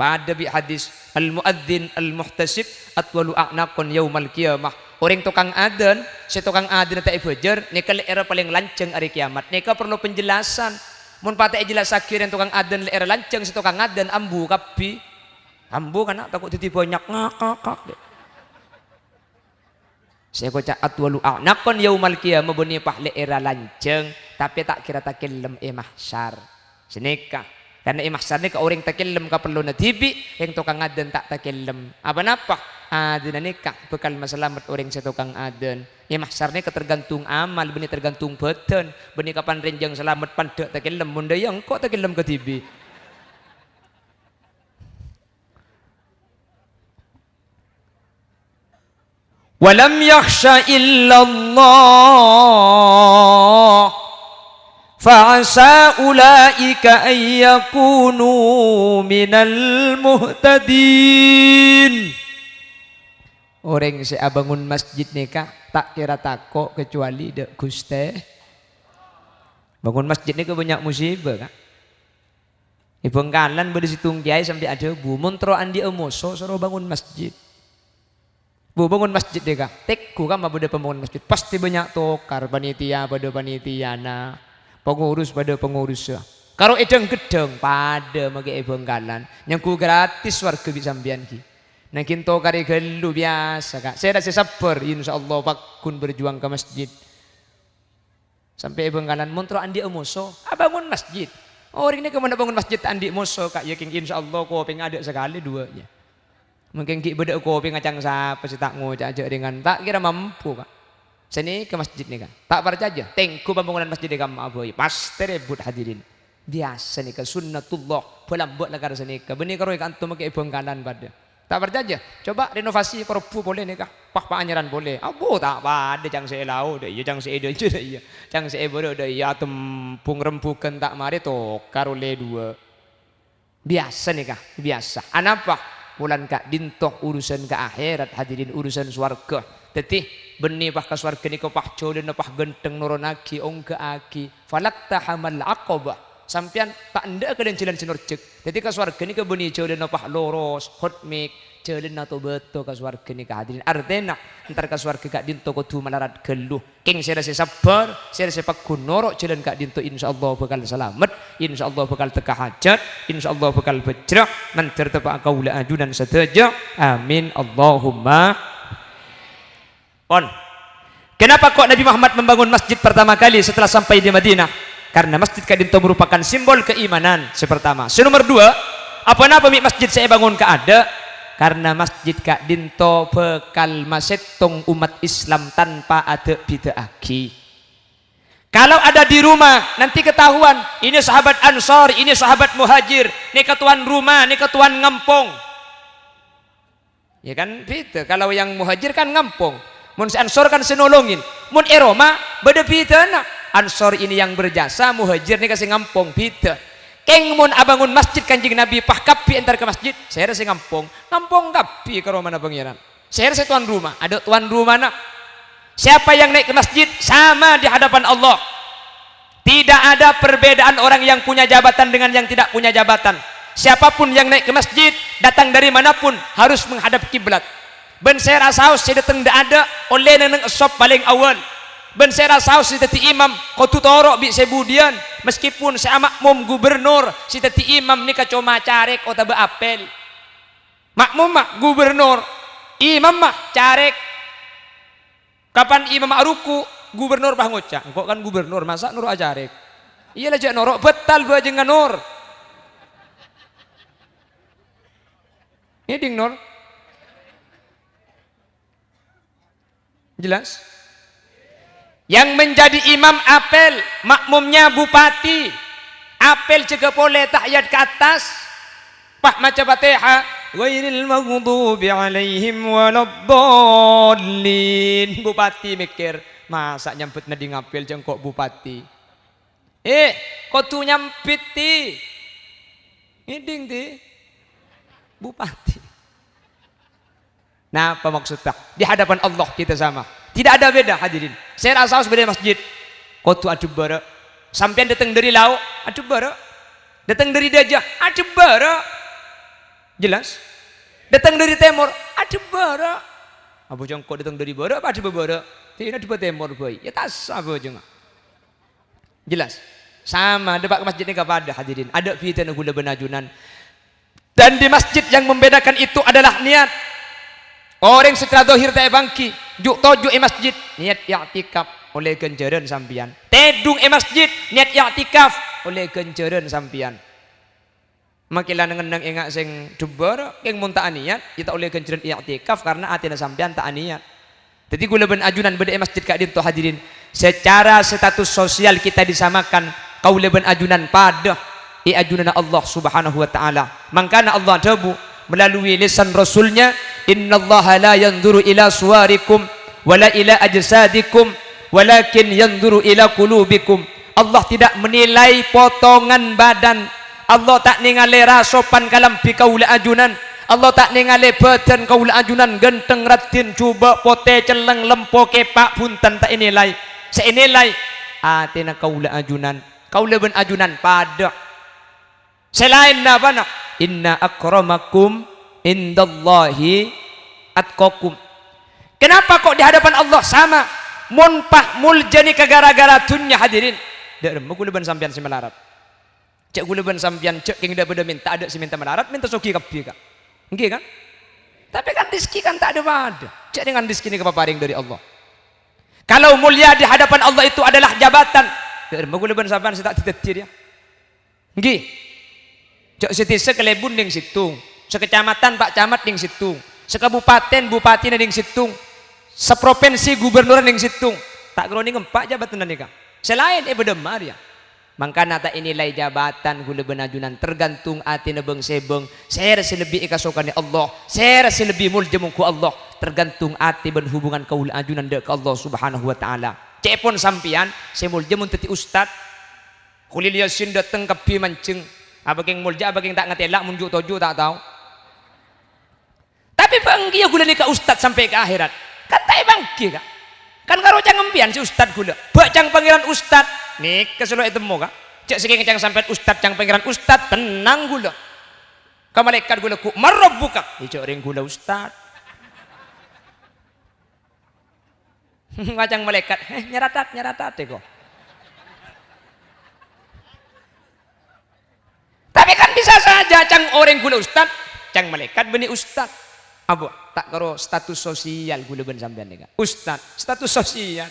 Padâ bi' hadis, "Al-mu'adzin al-muhtasib atwalu a'naqan yaumal qiyamah." Orèng tokang adzan, sè tokang adzanna ta' èbâjâr, nèka lè'èrra palèng lanjhâng arè kèyamat. Nèka parlo penjelasan. Mon patè èjellassaghi orèng tokang adzan lè'èrra lanjhâng, sè tokang adzan ambu kabbhi. Ambu, kana', tako' dhâddhi bânnya'. Ngak, ngak, ngak. Sè èkoca' atwalu a'naqan yaumal qiyamah, bânnè pas lè'èrra lanjhâng, tapè ta' kèra takellem è mahsyar. Sanèka. Karna è mahsyar nèka orèng takellem kapellona dhibi', orèng tokang adzan ta' takellem. Apa-napa? Adzanna nèka bhâkal masalamet orèng sè tokang adzan. È mahsyar nèka tergantung amal, bânnè tergantung bhâdhân, bânnè kapan rènjhâng salamet pandâ' takellem, mon dâ' iyâ engko' takellem kadhibi'. "Wa lam yakhsha illallah, fa asa ulaika an yakunu minal muhtadin." Orèng sè abângon masjid nèka ta' kèra tako' kacuali dâ' Ghustè. Bângon masjid nèka bânnya' musibah, Ka'. È Bhângkalan bâdâ sèttong kèyaè sampè' adhâbu, "Mon terro andi'â moso, soro bângon masjid." Bu, bângon masjid dâ' ka. Tèngghu kamma bâdâ pambângon masjid, pastè bânnya' tokar, panitia padâ panitiana, pangurus padâ pangurussa. Karo èdhâng-ghedhâng, padâ makè è Bhângkalan. Nyangghu gratis warga bi' sampèyan ghi. Nangghing tokarè ghâllu biyasa, Ka'. Sèra sè sabbhâr, insyaallah paggun berjuang ka masjid. Sampè' è Bhângkalan, mon terro andi'â moso, abângon masjid. Orèng nèka mon abângon masjid ta' andi' moso, Ka', iyâ kèng insyaallah kopèngnga adâ' sakalè duwâ', yâ. Mungkin ghi' bâdâ'â kopèng acang sapa sè ta' ngoca'a jhâ' rèngan, ta' kèra mampu, Ka'. Sanèka masjid nèka. Ta' parcajâ, tèngghu pambângonan masjid è kamma'a bhâi. Pastè rèbut, hadirin. Biyasa nèka sunnatullah, bâlâmbâ' lakar sanèka. Bânnè karo è ka'anto makè è Bhângkalan padâ. Ta' parcajâ? Coba renovasi, perebbu polè nèka. Pas paanyarân polè. Abbhu, ta' padâ cang sè è lao, dâ' iyâ, cang sè è dâjâ, dâ' iyâ. Cang sè è bârâ', dâ' iyâ, atembhung rembughân ta' marè tokar ollè duwâ'. Biyasa nèka, biyasa. Anapa? Polana ka'dinto urusan ka akhèrat, hadirin, urusan sowarghâ. Dâddhi, bânnè pas ka sowarghâ nèka pas jhâlânna pas ghântheng, noronnaghi, ongghâ'aghi. Falaqtahamal aqabah. Sampèyan ta' endâ' kalèyan jhâlân sè norjhâk. Dâddhi ka sowarghâ nèka bânnè jhâlânna pas loros, hotmik, jhâlânna to-bâto ka sowarghâ nèka, hadirin. Artèna, entar ka sowarghâ ka'dinto kodhu malarat ghâllu. Kèng sèra sè sabbhâr, sèra sè pagghun noro' jhâlân ka'dinto, insyaallah bhâkal salamet, insyaallah bhâkal tekka hajhât, insyaallah bhâkal bhâjrâ, mandhâr teppa'a kaulâ ajunan sadhâjâ. Amin, Allahumma. Pon. Kenapa kok Nabi Muhammad membangun masjid pertama kali setelah sampai di Madinah? Karena masjid ka'dinto merupakan simbol keimanan, sè partama. Sè nomer dua, apa-napa mè' masjid sè èbângon ka'adâ'? Karena masjid ka'dinto bhâkal masèttong ommat Islam tanpa adâ'-bidâ'âghi. Kalau ada di rumah, nanti ketahuan, ini sahabat Ansor, ini sahabat Muhajir, nèka towan roma, nèka towan ngampong. Yâ kan bhidhâ, kalau yang Muhajir kan ngampong. Mon sè Ansor kan sè nolongin. Mon è roma, bâdâ bhidhâna. Ansor ini yang berjasa, Muhajir nèka sè ngampong, bhidhâ. Kèng mon abângon masjid Kanjeng Nabi pas kabbhi entar ka masjid, sèra sè ngampong. Ngampong kabbhi ka romana Pangèran. Sèra sè towan roma, adâ' towan romana. Siapa yang naik ke masjid sama di hadapan Allah. Tidak ada perbedaan orang yang punya jabatan dengan yang tidak punya jabatan. Siapapun yang naik ke masjid, datang dari manapun, harus menghadap kiblat. Bân sè rasaos sè dâteng dâ'-adâ' ollè neng-enneng è sop palèng awwâl. Bân sè rasaos sè dhâddhi imam kodhu toro' bi' sè budiyân, meskipun sè amakmum gubernur, sè dhâddhi imam nèka coma carèk otabâ apèl. Makmumma gubernur, imamma carèk. Kapan imamma aruku', gubernur pas ngoca', "Engko' kan gubernur, masa' noro' acarèk?" Iyâ la jhâ' noro', bâtal bhâjângnga, Nur. Ngèdhing, Nur. Jelas? Yang menjadi imam apel, makmumnya bupati. Apel jâgâ polè tahiyat ka attas. Pas maca Fatihah, "Ghairil maghdubi alaihim waladdallin." Bupati mèkkèr, "Masa' nyambhut nèdhing apel jâ' engko' bupati?" Eh, kodhu nyambit, Ti. Ngèdhing, Ti. Bupati. Napa maksudda? Di hadapan Allah kita sama. Tidak ada beda, hadirin. Sè rasaos bâdâ è masjid, kodhu adhep bârâ'. Sampèyan dâteng dâri lao', adhep bârâ'. Dâteng dâri dâjâ, adhep bârâ'. Jelas? Dâteng dâri tèmor, adhep bârâ'. Abhâjâng engko' dâteng dâri bârâ', apa adhep bârâ'? Dhina adhep tèmor bhâi. Yâ tassa abhâjângnga. Jelas? Sama, dâpa' ka masjid nèka padâ, hadirin. Adâ' bhidhâna ghulâ bân ajunan. Dan di masjid yang membedakan itu adalah niat. Orèng secara zahir ta' èpangghi, ju'-toju' è masjid, niat i'tikaf, ollè ghânjhârân sampèyan. Tèdung è masjid, niat i'tikaf, ollè ghânjhârân sampèyan. Makè la neng-enneng enga' sè dhep bârâ', kèng mon ta' aniyat, yâ ta' ollè ghânjhârân i'tikaf karena atèna sampèyan ta' aniyat. Dhâddhi ghulâ bân ajunan bâdâ è masjid ka'dinto, hadirin. Secara status sosial kita disamakan, kaulâ bân ajunan padâ è ajunanna Allah Subhanahu wa Ta'ala. Mangkana Allah adhâbu melalui lisan Rasulnya, "Innallaha la yanzuru ila suwarikum wa la ila ajsadikum, walakin yanzuru ila qulubikum." Allah tidak menilai potongan badan. Allah ta' nèngalè rasopan kalambhi kaulâ ajunan. Allah ta' nèngalè bâdân kaulâ ajunan ghântheng, raddhin, jhubâ', potè, cellèng, lempo, kèpa', bhunten, ta' ènilai. Sè ènilai, atèna kaulâ ajunan. Kaulâ bân ajunan padâ. Sè laèn napana? "Inna akramakum indallahi atqakum." Kenapa kok di hadapan Allah sama? Mon pas moljâ nèka ghârâ-ghârâ dhunnya, hadirin. Dâ' remma ghulâ bân sampèyan sè malarat. Jhâ' ghulâ bân sampèyan, jhâ' kèng dâ' bâdâ mènta, adâ' sè mènta malarat, mènta soghi kabbhi, Ka'. Èngghi, kan? Tapè kan rejhekkè kan ta' dâ-padâ. Jhâ' dengan rejhekkè nèka paparèng dâri Allah. Kalau mulia di hadapan Allah itu adalah jabatan, dâ'remma kaulâ bân sampèyan sè ta' dhâddhi rèya? Èngghi. Jhâ' sè dhisa kalèbun nèng sèttong, sakacamatan Pak Camat nèng sèttong, sakabupatèn bupatina nèng sèttong, sapropinsi gubernurra nèng sèttong. Ta' kèra nèng empa' jabatanna nèka. Sè laèn è bâdâ marèya. Mangkana ta' ènilai jabatan kaulâ bân ajunan, tergantung atèna bâng-sèbâng, sèra sè lebbi èkasokanè Allah, sèra sè lebbi molja mongghu Allah, tergantung atè bân hubungan kaulâ ajunan dâ' ka Allah Subhanahu wa Ta'ala. Cè'èpon sampèyan sè molja mon dhâddhi ustad, Kholil Yasin dâteng kabbhi manjheng, apa kèng molja, apa kèng ta' ngatèla', mon ju'-toju' ta' tao. Tapè bâ' èngghi, iyâ, kaulâ nèka ustad sampè' ka akhèrat. Kan ta' èpangghi, Ka'. Kan karo ca'na sampèyan sè ustad kaulâ. Bâ' ca'na Pangèran ustad. Nèka sè lo ètemmo, Ka'. Jhâ' sakèng ca'na sampèyan ustad, ca'na Pangèran ustad, tennang kaulâ. Ka malaèkat kaulâ ghu, "Man rabbuka?" Èjhâ' orèng kaulâ ustad. Ca'na malaèkat, "Eh, nyaratat, nyaratat, èko." Tapè kan bisa saja, ca'na orèng kaulâ ustad, ca'na malaèkat bânnè ustad. Apa? Ta' kèra status sosial kaulâ bân sampèyan nèka. Ustad, status sosial.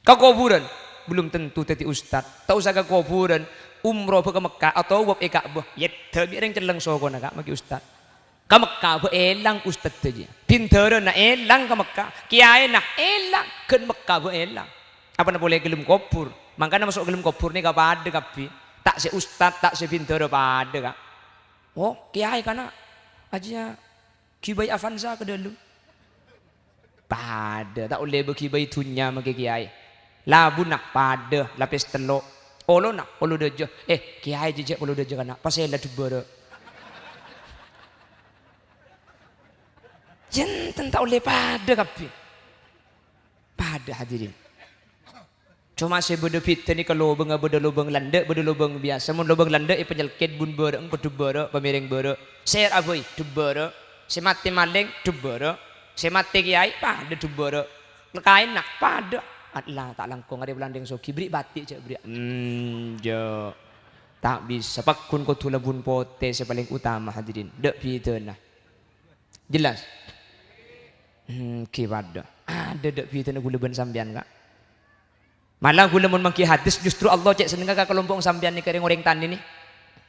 Ka kobhurân, belum tentu dhâddhi ustad. Ta' osa ka kobhurân, umroh bâ' ka Mekkah, atau tawaf è Ka'bah, èyèddhâ bi' orèng cellèng sokona, Ka', maghi ustad. Ka Mekkah bâ' èlang ustadda jiyâ. Bhindhârâna èlang ka Mekkah, kèyaèna èlang, ghân Mekkah bâ' èlang. Apana polè ghellem kobhur. Mangkana maso' ghellem kobhur nèka padâ kabbhi. Ta' sè ustad, ta' sè bhindhârâ padâ, Ka'. Oh, kèyaè kana'. Ajiyâ ghibâi Avanza ka dâlem. Padâ, ta' ollè bâghi bhâi dhunnya maghi kèyaè. Labuna padâ, lapis tello'. Olona, olo dâjâ. Eh, kèyaè jhâ' polo dâjâ kana', pasèla dubbârâ. Jhânten ta' ollè padâ kabbhi. Padâ, hadirin. Coma sè bâdâ bhidhâ nèka lobângnga bâdâ lobâng landhâ', bâdâ lobâng biyasa. Mon lobâng landhâ' èpanyèlkèt bun bârâ'eng, padubbârâ, pamèrèng bârâ'. Sè ra bhâi, dubbârâ. Sè matè malèng, dubbârâ. Sè matè kèyaè, padâ dubbârâ. Kaènna, padâ. Allah, ta' langkong arè palandheng soghi, bherri' bâti' jhâ' bherri'. Hmm, jhâ'. Ta' bisa, pagghun kodhu labun potè sè palèng utama, hadirin. Dâ' bhidhâna. Jelas? Hmm, ghi padâ. Adâ dâ' bhidhâna kaulâ bân sampèyan, Ka'. Malah kaulâ mon mangghi hadis, justru Allah cè' sennengnga ka kalompo'na sampèyan nèka, rèng-orèng tanè nè.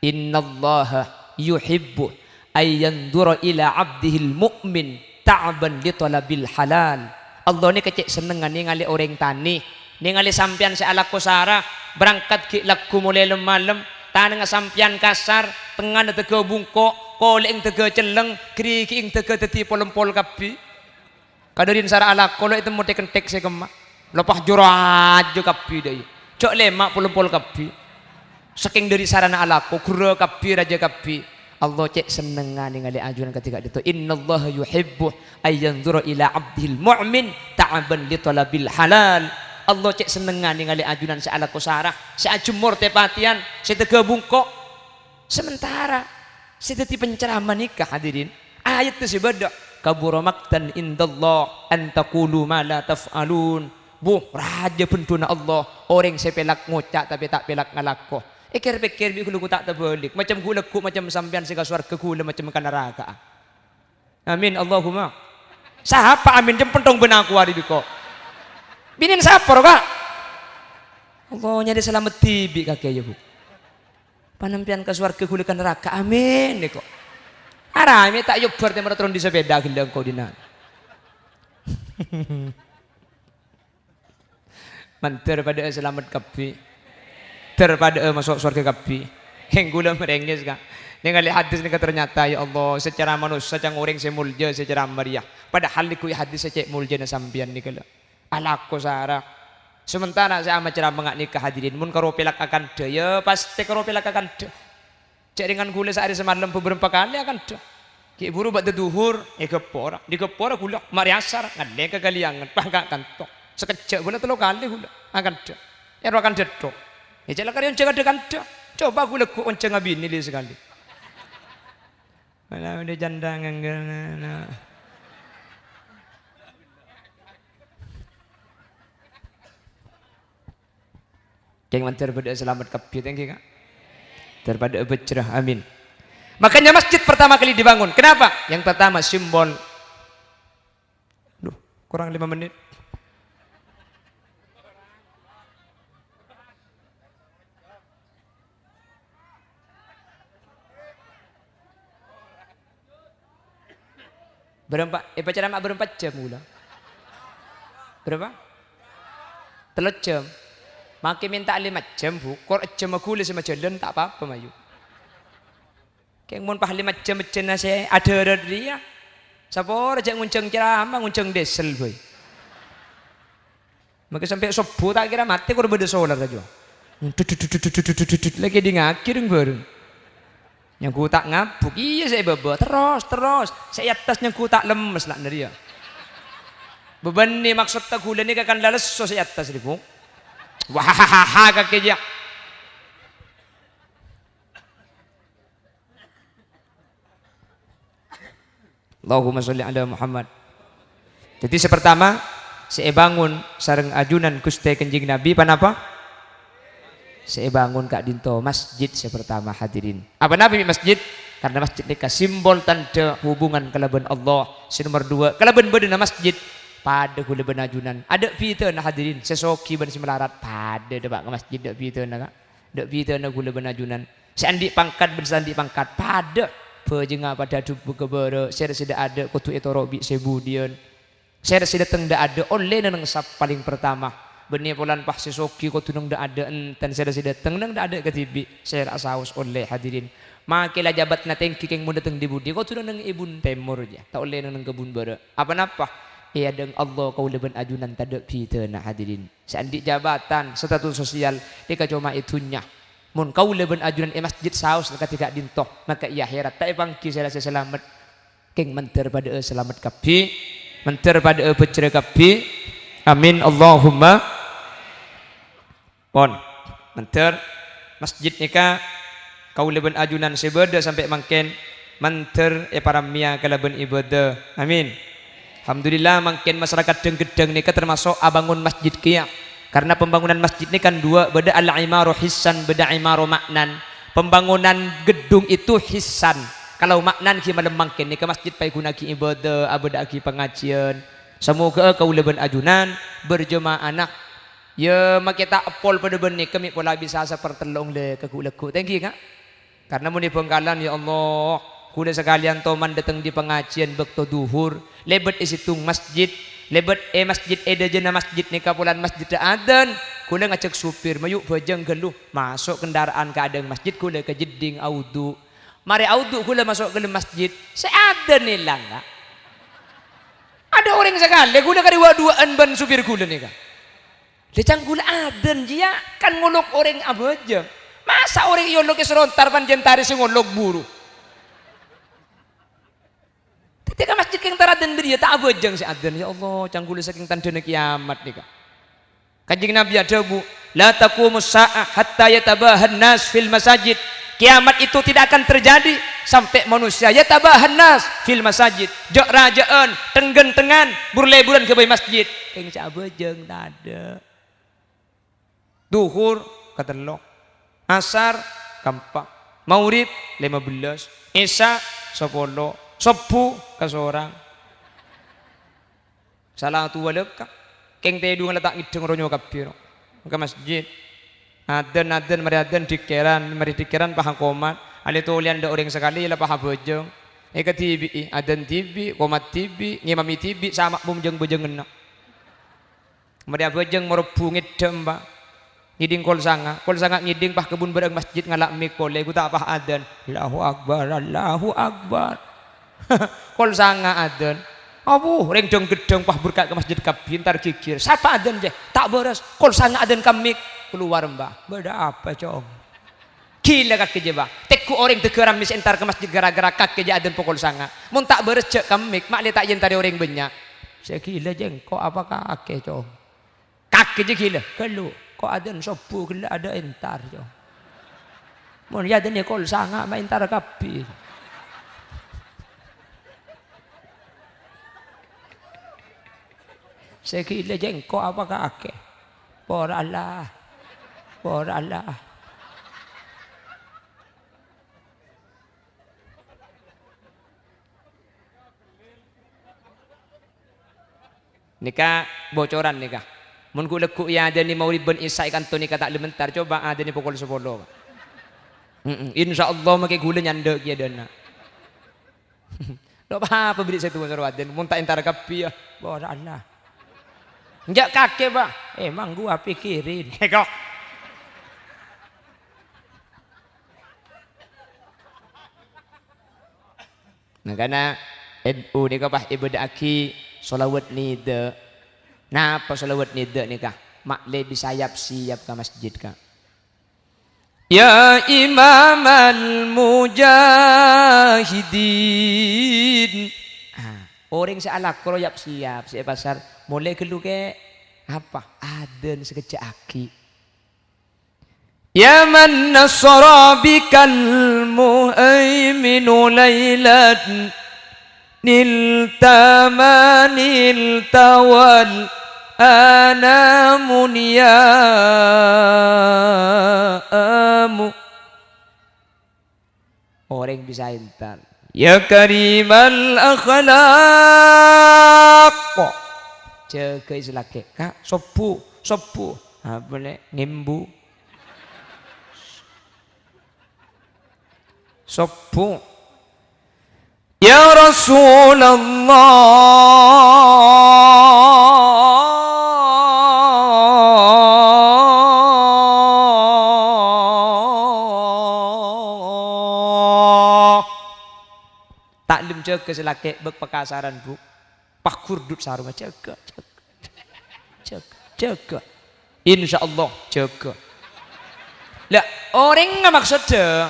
"Innallaha yuhibbu ayyanzura ila 'abdihil mu'min ta'aban li thalabil halal." Allah nèka cè' sennengnga nèngalè orèng tanè, nèngalè sampèyan sè alako sara, berangkat ghi' lagghu molaè lem-malem, tanangnga sampèyan kasar, tengngana dâgâ bungko', kolè'eng dâgâ cellèng, gherighi'eng dâgâ dâddhi pol-empol kabbhi. Kadhâddhiyân sara alako lo' ètemmo thèk-kenthèk sè kemma. Loppa jhurâjâ kabbhi dâi. Jhâ' lèma' polo pol kabbhi. Sakèng dâri sarana alako, ghurrâ kabbhi, rajâ kabbhi. Allah cè' sennengnga nèngalè ajunan kadhi ka'dinto. "Innallaha yuhibbu ayyanzura ila 'abdihil mu'min ta'aban li thalabil halal." Allah cè' sennengnga nèngalè ajunan sè alako sara, sè ajhemmor tè-patèyan, sè dâgâ bungko'. Sementara sè dâddhi penceramah nèka, hadirin, ayatta sè bâdâ, "Kabura maqtan indallah an taqulu ma la taf'alun." Buh, rajâ bhendhuna Allah, orèng sè pèlak ngoca' tapè ta' pèlak ngalako. Èkèr-pèkkèr bi' ghu-lagghu ta' tabâlik, macem ghu-lagghu macem sampèyan sè ka sowarghâ, ghu-lagghu macem ka naraka'a. Amin, Allahumma. Sapa amin, cempentong bân aku arè bi' ko'. Binèn sapa ro, Ka'? Allah nyarè salamet dhibi' kakè, ya, Bu. Panampiyan ka sowarghâ, ghu-lagghu ka naraka. Amin, nèko. Arè mè' ta' yobbar tèmor tron dhi' sapèda ghellâ' engko' dinna'. Mandhâr padâ'â salamet kabbhi. Dhâr padâ'â maso' sowarghâ kabbhi. Kèng ghulâ marèngès, Ka'. Nèngalè hadis nèka ternyata, ya Allah, secara manossa ca'na orèng sè molja, secara marèya. Padahal nèko hadis sè cè' moljâna sampèyan nèka, lho. Alako sara. Sementara sè amacerama nga' nèka, hadirin, mon karo pèlak akandhâ, ya pastè karo pèlak akandhâ. Cè' rèngan ghulâ saarè samalem bâbârâmpa kalè akandhâ. Ghi' bhuru bâdâ dhuhur, èghâppora. Dhi ghâppora ghulâ, marè asar, ngallè ka Kaliangen, pangka' kanto. Sakejjhâ' ghulâ tello kalè ghulâ akandhâ. Èro akandhâ tho. Yâ, cè' la karè onjhâng adâ' kandhâ. Coba ghulâ ghu' onjhâng abinè lè sakalè. Malah udah janda nganggur, nah, nah. Kèng mandhâr padâ'â salamet kabbhi, ta' ènggi, Ka'? Dhâr padâ'â bhâjrâ, amin. Makanya masjid pertama kali dibangun. Kenapa? Yang pertama, simbol. Duh, kurang lima menit. Bârâmpa, èpacerama bârâmpa jam ghulâ? Bârâmpa? Tello jam. Make mènta lèma jam, Bu. Kor ejjhâmma ghulâ sè majhâlân, ta' pa-apa, mayu. Kèng mon pas lèma jam ejjhâna sè adhârât rèya, sapora jhâ' ngonjhâng ceramah, ngonjhâng diesel, boy. Make sampè' sobbhu ta' kèra matè, kor bâdâ solar rajâ. Dut, dut, dut, dut, dut, dut, dut, dut, la kèdingngaghi rèng-bhâreng. Nyangghu ta' ngabuk, iyâ sè è bâbâ, terros, terros. Sè è attas nyangghu ta' lemmes, la nèrèya. Bâbânnè maksoddhâ ghulâ nèka kan la lesso sè è attas, rèbu. Wahahaha, kakè jâ. Allahumma sholli ala Muhammad. Jadi, sè pertama, sè èbângon sareng ajunan Ghustè Kanjeng Nabi, ponapa? Sè èbângon ka'dinto masjid sè pertama, hadirin. Apa nabi masjid? Karena masjid nèka simbol tandhâ hubungan kalabân Allah. Sè nomor dua, kalabân bâdâna masjid, padâ ghulâ bân ajunan. Adâ' bhidhâna, hadirin. Sè soghi bân sè malarat, padâ dâpa' ka masjid, dâ' bhidhâna, Ka'. Dâ' bhidhâna ghulâ bân ajunan. Sè andi' pangkat bân sè ta' andi' pangkat padâ. Bhâjângnga padâ adhubbu ka bârâ', sè rè-sè dâ' adâ' kodhu ètoro' bi' sè budiyân. Sè rè-sè dâteng dâ' adâ' ollè neng-neng sap palèng pertama. Bânnè polana pas sè soghi kodhu neng dâ' adâ', enten sè rè-sè dâteng neng dâ' adâ' kadhibi', sè ra saos ollè, hadirin. Make la jabatna tèngghi kèng mon dâteng dhi-budhi, kodhu neng-neng è bun tèmor, jâ. Ta' ollè neng-neng ka bun bârâ'. Apa napa? È adâ'na Allah kaulâ bân ajunan tadâ' bhidhâna, hadirin. Sè andi' jabatan, status sosial, nèka coma è dhunnya. Mon kaulâ bân ajunan è masjid saos lakadhi ka'dinto, maka è akhèrat ta' èpangghi sè la sè salamet. Kèng mandhâr padâ'â salamet kabbhi, mandhâr padâ'â bhâjhrâ kabbhi. Amin, Allahumma. Pon, mandhâr masjid nèka kaulâ bân ajunan sè bâdâ sampè' mangkèn, mandhâr èparammeya kalabân ibâdâ. Amin. Alhamdulillah, mangkèn masyarakat Dhâng-Ghedhâng nèka tamaso' abângon masjid kèya. Karena pembangunan masjid nèka kan duwâ', bâdâ al-imaru hissan, bâdâ imaru ma'nan. Pembangunan gedung itu hissan. Kalau ma'nan ghi malem mangkèn nèka masjid paèghuna'aghi ibâdâ, abâdâ'âghi pangajiyân. Samoghâ'â kaulâ bân ajunan berjamaahna Yâ, make ta' eppol padâ bân nèka, mè' pola bisa sapertello' lè-, lagghu'-lagghu'. Tèngghi, Ka'. Karna mon è Bhângkalan, ya Allah, kaulâ sakalèyan toman dâteng dhi pangajiyân bâkto dhuhur, lèbât è seddhung masjid, lèbât è masjid, è dâjâna masjid nèka polana masjidda adzan. Kaulâ ngajhâk supir, "Mayu' bhâjâng ghâllu." Maso' kendaraan ka adâ'na masjid, kaulâ ka jeddhing aodhu'. Marè aodhu' kaulâ maso' ghâlem masjid, sè adzan èlang, Ka'. Adâ' orèng sakalè, kaulâ karè wa'-duwa'an bân supir kaulâ nèka. Lè, cangghulâ adzan jiyâ kan ngolok orèng abhâjâng. Masa' orèng èolokè sarontar panjhân tarè sè ngolok buru? Dhâddhi ka masjid kèng tar adzan bâriyâ ta' abhâjâng sè adzan. Ya Allah, cangghulâ sakèng tandhâna kiyamat nèka. Kanjeng Nabi adhâbu, "La taqumus sa'ah hatta yatabahan nas fil masajid." Kiyamat itu tidak akan terjadi sampai manusia yatabahan nas fil masajid. Jâ'-rajâ'ân, teng-ghântengan, bur-lèburân ghâbây masjid. Kèng sè abhâjâng tadâ'. Dhuhur katello', Asar kaempa', Maghrib lèma bellâs, Isya sapolo, Sobbhu kasorang. Sala towa lèkka', kèng tèdhungan la ta' ngèdhing ronyo kabbhi ro. Ka masjid. Adzan, adzan, marè adzan, dhikkèran, marè dhikkèran pas akomat, alè-tolèyan dâ' orèng sakalè la pas abhâjâng. Èkadhibi'i, adzan dhibi', komat dhibi', ngèmami dhibi', samakmum jâng-bhâjânganna. Marè abhâjâng marobbhu ngèdhâ, Pa'. Ngèdhing kol sanga'. Kol sanga' ngèdhing pas ka bun bârâ'na masjid ngala' mik polè, ghu ta' pas adzan. Allahu Akbar, Allahu Akbar. Kol sanga' adzan. Abu, rèng dhâng-ghedhâng pas burka' ka masjid kabbhi, entar ghighir. Sapa adzan, jâ? Ta' bârâs. Kol sanga' adzan ka mik. Kalowar, Pa'. Bâdâ apa, Cong? Ghilâ kakè jâ, Pa'. Tèngghu orèng dâgghâ rammè sè entar ka masjid ghârâ-ghârâ kakè jâ adzan pokol sanga'. Mon ta' bârâs jâ' ka mik, ma' lè ta' èyèntarè orèng bânnya'. Sè ghilâ jâ' engko' apa kakè, Cong? Kakè jâ' ghilâ, ghâllu, ko' adzan sobbhu ghellâ' adâ' entar, Cong. Mon èadzanè kol sanga' ma' entar kabbhi. Sè ghilâ jâ' engko' apa kakè? Pora Allah. Pora Allah. Nèka bocoran nèka. Mon ghu-lagghu' èadzanè Maghrib bân Isya è kanto nèka ta' lem entar, coba adzanè pokol sapolo. Mm-mm. Insyaallah make ghulâ nyandhâ' kèya dâna. Lo' apa bâri' sè towa soro adân, mon ta' entar kabbhi, ya. Masya Allah. Enjâ' kakè, Pak. Emang gua pikirin. Kok. Mangkana N U nèka pas èbâdâ'aghi sholawat nida. Napa sholawat nida nèka? Ma'lè bisa yap-siyap ka masjid, Ka'. Ya Imamal Mujahidin. Ah, orèng sè alako yap-siyap, sè è pasar, molè ghâllu kè apa? Adân sakejjhâ' aghi. Ya man nasara bikal muhaiminu lailan, nilta ma nilta wal anamu niyamu. Orèng bisa entar. Ya karimal akhlaq. Jâgâ èsalakè. Ka', sobbhu, sobbhu. Apa lè? Ngembu. Sobbhu. Ya Rasulullah. Ta'lim jâgâ sè lakè' bâk pakasaran, Bu. Pas gurdut sarongnga, jâgâ, jâgâ. Jâgâ, jâgâ. Insyaallah, jâgâ. Lah, orèngnga maksodda.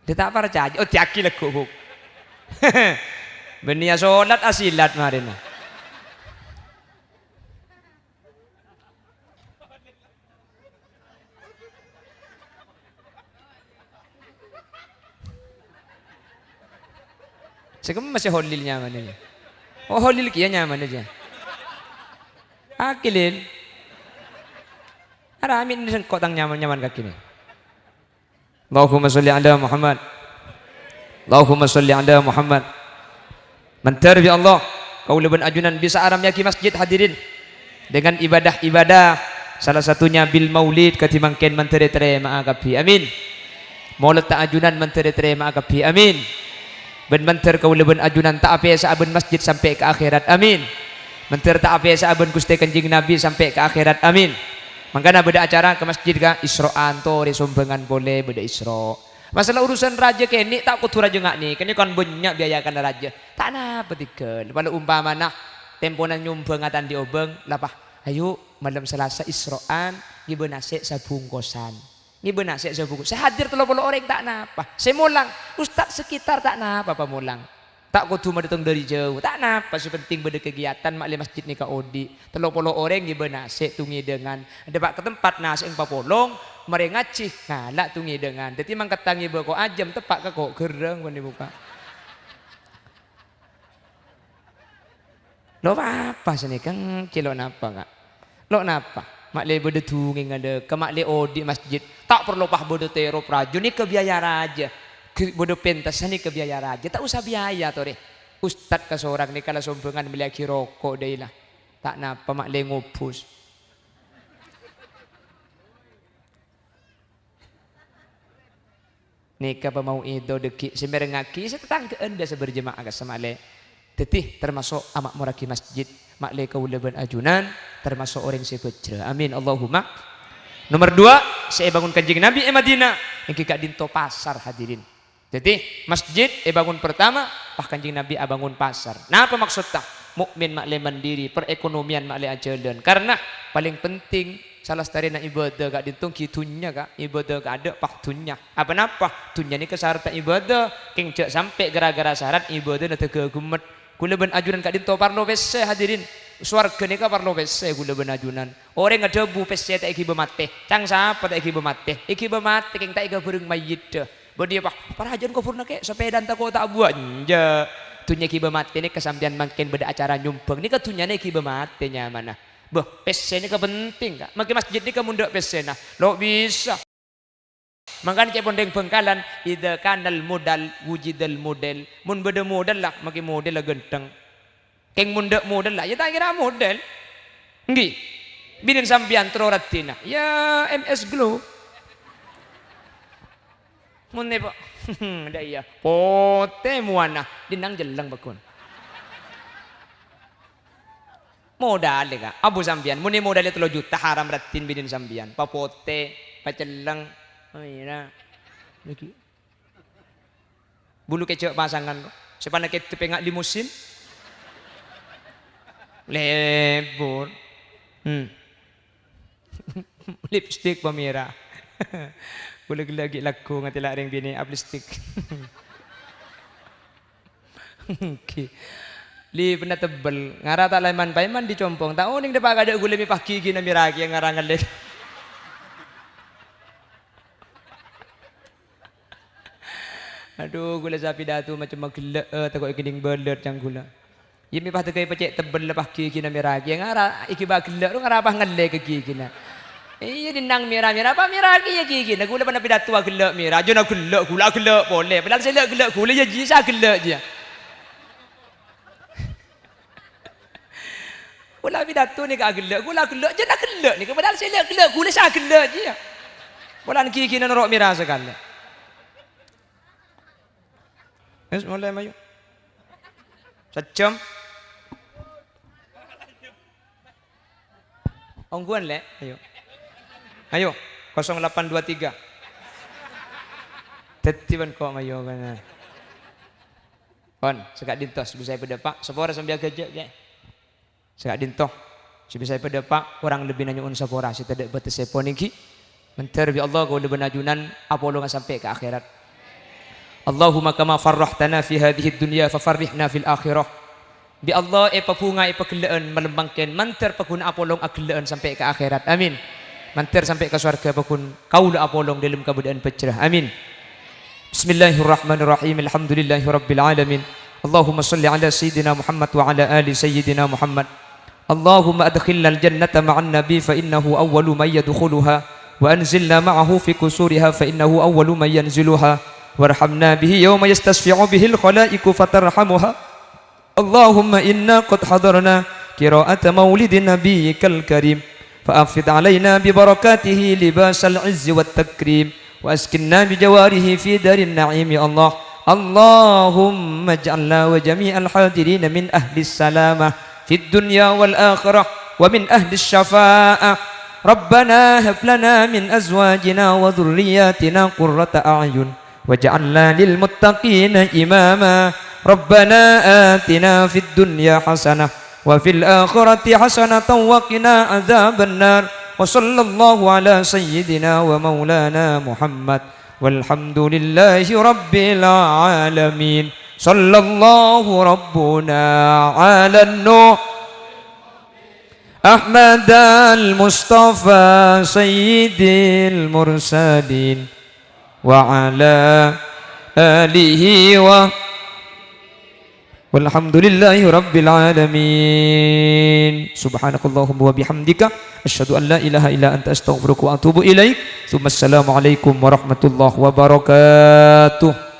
Dâ' ta' parcajâ. Oh, diaghi lagghu', Bu. Bânnè ya solat asilat marèna. Sè kemma sè Holil nyamana, ya. Oh, Holil kèya nyamana, ya. Akilil. Ara amin sengko' tang nyaman-nyaman kakè nè. Allahumma sholli ala Muhammad. Allahumma sholli ala Muhammad. Mandhâr, ya Allah, kaulâ bân ajunan bisa aramèyaghi masjid, hadirin, dengan ibadah-ibadah, salah satunya bil maulid, kadhi mangkèn mandhâr ètarèma'a kabbhi. Amin. Molod ta' ajunan mandhâr ètarèma'a kabbhi. Amin. Bân mandhâr kaulâ bân ajunan ta' apèsa'a bân masjid sampè' ka akhèrat. Amin. Mandhâr ta' apèsa'a bân Ghustè Kanjeng Nabi sampè' ka akhèrat. Amin. Mangkana bâdâ acara ka masjid, Ka', Isra'an, torè sombhângan polè bâdâ Isra'. Masalah urusan rajâ kènè' ta' kodhu rajâ nga' nèka, nèka kan bânnya' biaya kana rajâ. Ta' napa tèghâl. Pala umpamana tempona nyombhângnga ta' andi' obâng, la pas, ayo malem Salasa Isra'an, ngibâ nasè' sabungkosan. Ngibâ nasè' sabungkos. Sè hadir tello polo orèng ta' napa. Sè molang, ustad sekitar ta' napa pamolang. Ta' kodhu madâteng dâri jâu. Ta' napa, sè penting bâdâ kegiatan ma'lè masjid nèka odi'. Tello polo orèng ngibâ nasè' tong-ngèdângan. Dâpa' ka tempat nasè'na papolong, marè ngajhi, ngala' tong-ngèdângan. Dâddhi mangketta ngibâ ko' ajâm, teppa' ka ko' ghârrâng bân èbukka'. Lo' apa sanèka, ènggi lo' napa, Ka'? Lo' napa? Ma'lè bâdâ dungèngnga dâ', ka ma'lè odi' masjid. Ta' parlo pas bâdâ terop rajâ, nèka biaya rajâ. Ghi-, bâdâ pentassa nèka biaya rajâ. Ta' osa biaya, torè. Ustad kasorang nèka la sombhângan mellèyaghi roko' dâi la. Ta' napa ma'lè ngobus. Nèka pamau'ido dâggi' sè mèrengngaghi sè tatangghâ'ân dâ' sè berjemaah ka sama'lè. Dâddhi, termaso' ama'morraghi masjid, ma'lè kaulâ bân ajunan, termaso' orèng sè bhâjrâ. Amin, Allahumma. Nomer dua, sè èbângon Kanjeng Nabi è Madinah, ènggi ka'dinto pasar, hadirin. Dâddhi, masjid èbângon pertama, pas Kanjeng Nabi abângon pasar. Napa maksodda? Mukmin ma'lè mandiri, perekonomian ma'lè ajhâlân. Karna palèng penting, salastarèna ibadah ka'dinto ghi' dhunnya, Ka'. Ibadah ka'dâ' pas dhunnya. Apa-napa? Dhunnya nèka sarat ibadah, kèng jhâ' sampè' ghârâ-ghârâ sarat ibadahna dâgâ ghemmet. Kaulâ bân ajunan ka'dinto parlo pèssè, hadirin. Sowarghâ nèka parlo pèssè, kaulâ bân ajunan. Orèng adhâbu pèssè ta' èghibâ matè. Ca'na sapa ta' èghibâ matè? Èghibâ matè kèng ta' èghâbârâng mayyiddhâ. Bâdâ pas, "Parajâ'ân kobhurrâ, Kè, sapèdana tako' ta' buwâ." Enjâ'. Dhunnya èghibâ matè nèka sampèyan mangkèn bâdâ acara nyombhâng. Nèka dhunnyana èghibâ matè nyamana. Bâh, pèssè nèka penting, Ka'. Makè masjid nèka mon dâ' pèssèna. Lo' bisa. Mangkana ca'èpon rèng Bhângkalan, "Idza kanal modal, wujidal model." Mon bâdâ modal la, makè modella ghântheng. Kèng mon dâ' modal la, ya ta' kèra model. Ènggi, binèna sampèyan terro raddhinna. Ya, M S Glow. Mon nèpo, dâ' iyâ, potè mowana, dinang cellèng pagghun. Modalè, Ka'. Abu sampèyan, mon è modalè tello juta, haram raddhin binèna sampèyan. Papotè, pacellèng. Oh, iyâ. Lagi. Bulu kèjhâ' pasangan, sè panèka èdhep ènga' limusin. Lebur. Hmm. Lipstik pamèra. Kaulâ ghellâ' ghi' lagghu ngatèla' rèng binè' aplipstik. Ghi. Lipenna tebbel, ngara ta' la èman-paèman dhi' compong. Ta' onèng dâpa' kadâ' kaulâ mè' pas ghigina mèra kèya ngara ngallè. Adhu, kaulâ sapidato macemma ghellâ'â, tako' èkennèng bâlât ca'na kaulâ. Iyâ, mè' pas tèghâ pècè' tebbel pas ghigina mèra kèya ngara èghibâ ghellâ' ro ngara pas ngallè ka ghigina. Iyâ, dinang mèra-mèra, pas mèra kèya ghigina. Kaulâ panèka pidato aghellâ' mèra, jhâ' na ghellâ' kaulâ aghellâ' polè. Padahal sè la ghellâ' kaulâ iyâ jiyâ sè aghellâ' jiyâ. Kaulâ pidato nèka aghellâ', kaulâ aghellâ', jhâ' na ghellâ' nèka. Padahal sè la ghellâ' kaulâ sè aghellâ' jiyâ. Polana ghigina noro' mèra sakalè. Wis, molè, mayu. Sajjhâm. Ongghuwân, Lè'. Ayo. Ayo, kosong delapan dua tiga. Dhâddhi bân ko' mayu kana. Pon, sè ka'dinto, sè bisa èpadâpa', sapora sampèyan ghâjâ', Kè. Sè ka'dinto, sè bisa èpadâpa', korang lebbina nyo'on sapora sè tadâ' bâtessèpon ènggi. Mandhâr bi' Allah kaulâ bân ajunan apolonga sampè' ka akhèrat. Allahumma kama farrahtana fi hadhihid dunya fafarrihna fil akhirah. Bi' Allah èpabhunga èpaghellâ'ân malem mangkèn mandhâr paggun apolong aghellâ'ân sampè' ka akhèrat. Amin. Mandhâr sampè' ka sowarghâ paggun kaulâ apolong dâlem kabâdâ'ân pajjhârâ. Amin. Bismillahirrahmanirrahim. Alhamdulillahirabbil alamin. Allahumma shalli ala sayyidina Muhammad wa ala ali sayyidina Muhammad. Allahumma adkhilnal jannata ma'an nabi fa innahu awwalu man yadkhuluha, wa anzilna ma'ahu fi qusuriha fa innahu awwalu man yanziluha, warhamna bihi yawma yastasfi'u bihil khalaiqu fatarhamuha. Allahumma inna qad hadarna qira'ata maulidi nabiyyikal karim, fa afid alaina bi barakatihi libasal izzi wat takrim, wa askinna bi jawarihi fi darin na'im, ya Allah. Allahumma ij'alna wa jami'al hadirina min ahlis salamah fid dunya wal akhirah wa min ahlis syafa'ah. Rabbana hab lana min azwajina wa dzurriyyatina qurrata a'yun waj'alna lil muttaqina imama. Rabbana atina fid dunya hasanah wa fil akhirati hasanatan wa qina adzabannar. Wa sallallahu ala sayyidina wa maulana Muhammad. Walhamdulillahi rabbil alamin. Sallallahu rabbuna ala nuh Ahmadal Mustafa sayyidil mursalin wa ala alihi wa walhamdulillahi rabbil alamin. Subhanakallahumma wa bihamdika, asyhadu an la ilaha illa anta, astaghfiruka wa atubu ilaik. Tsumma assalamualaikum warahmatullahi wabarakatuh.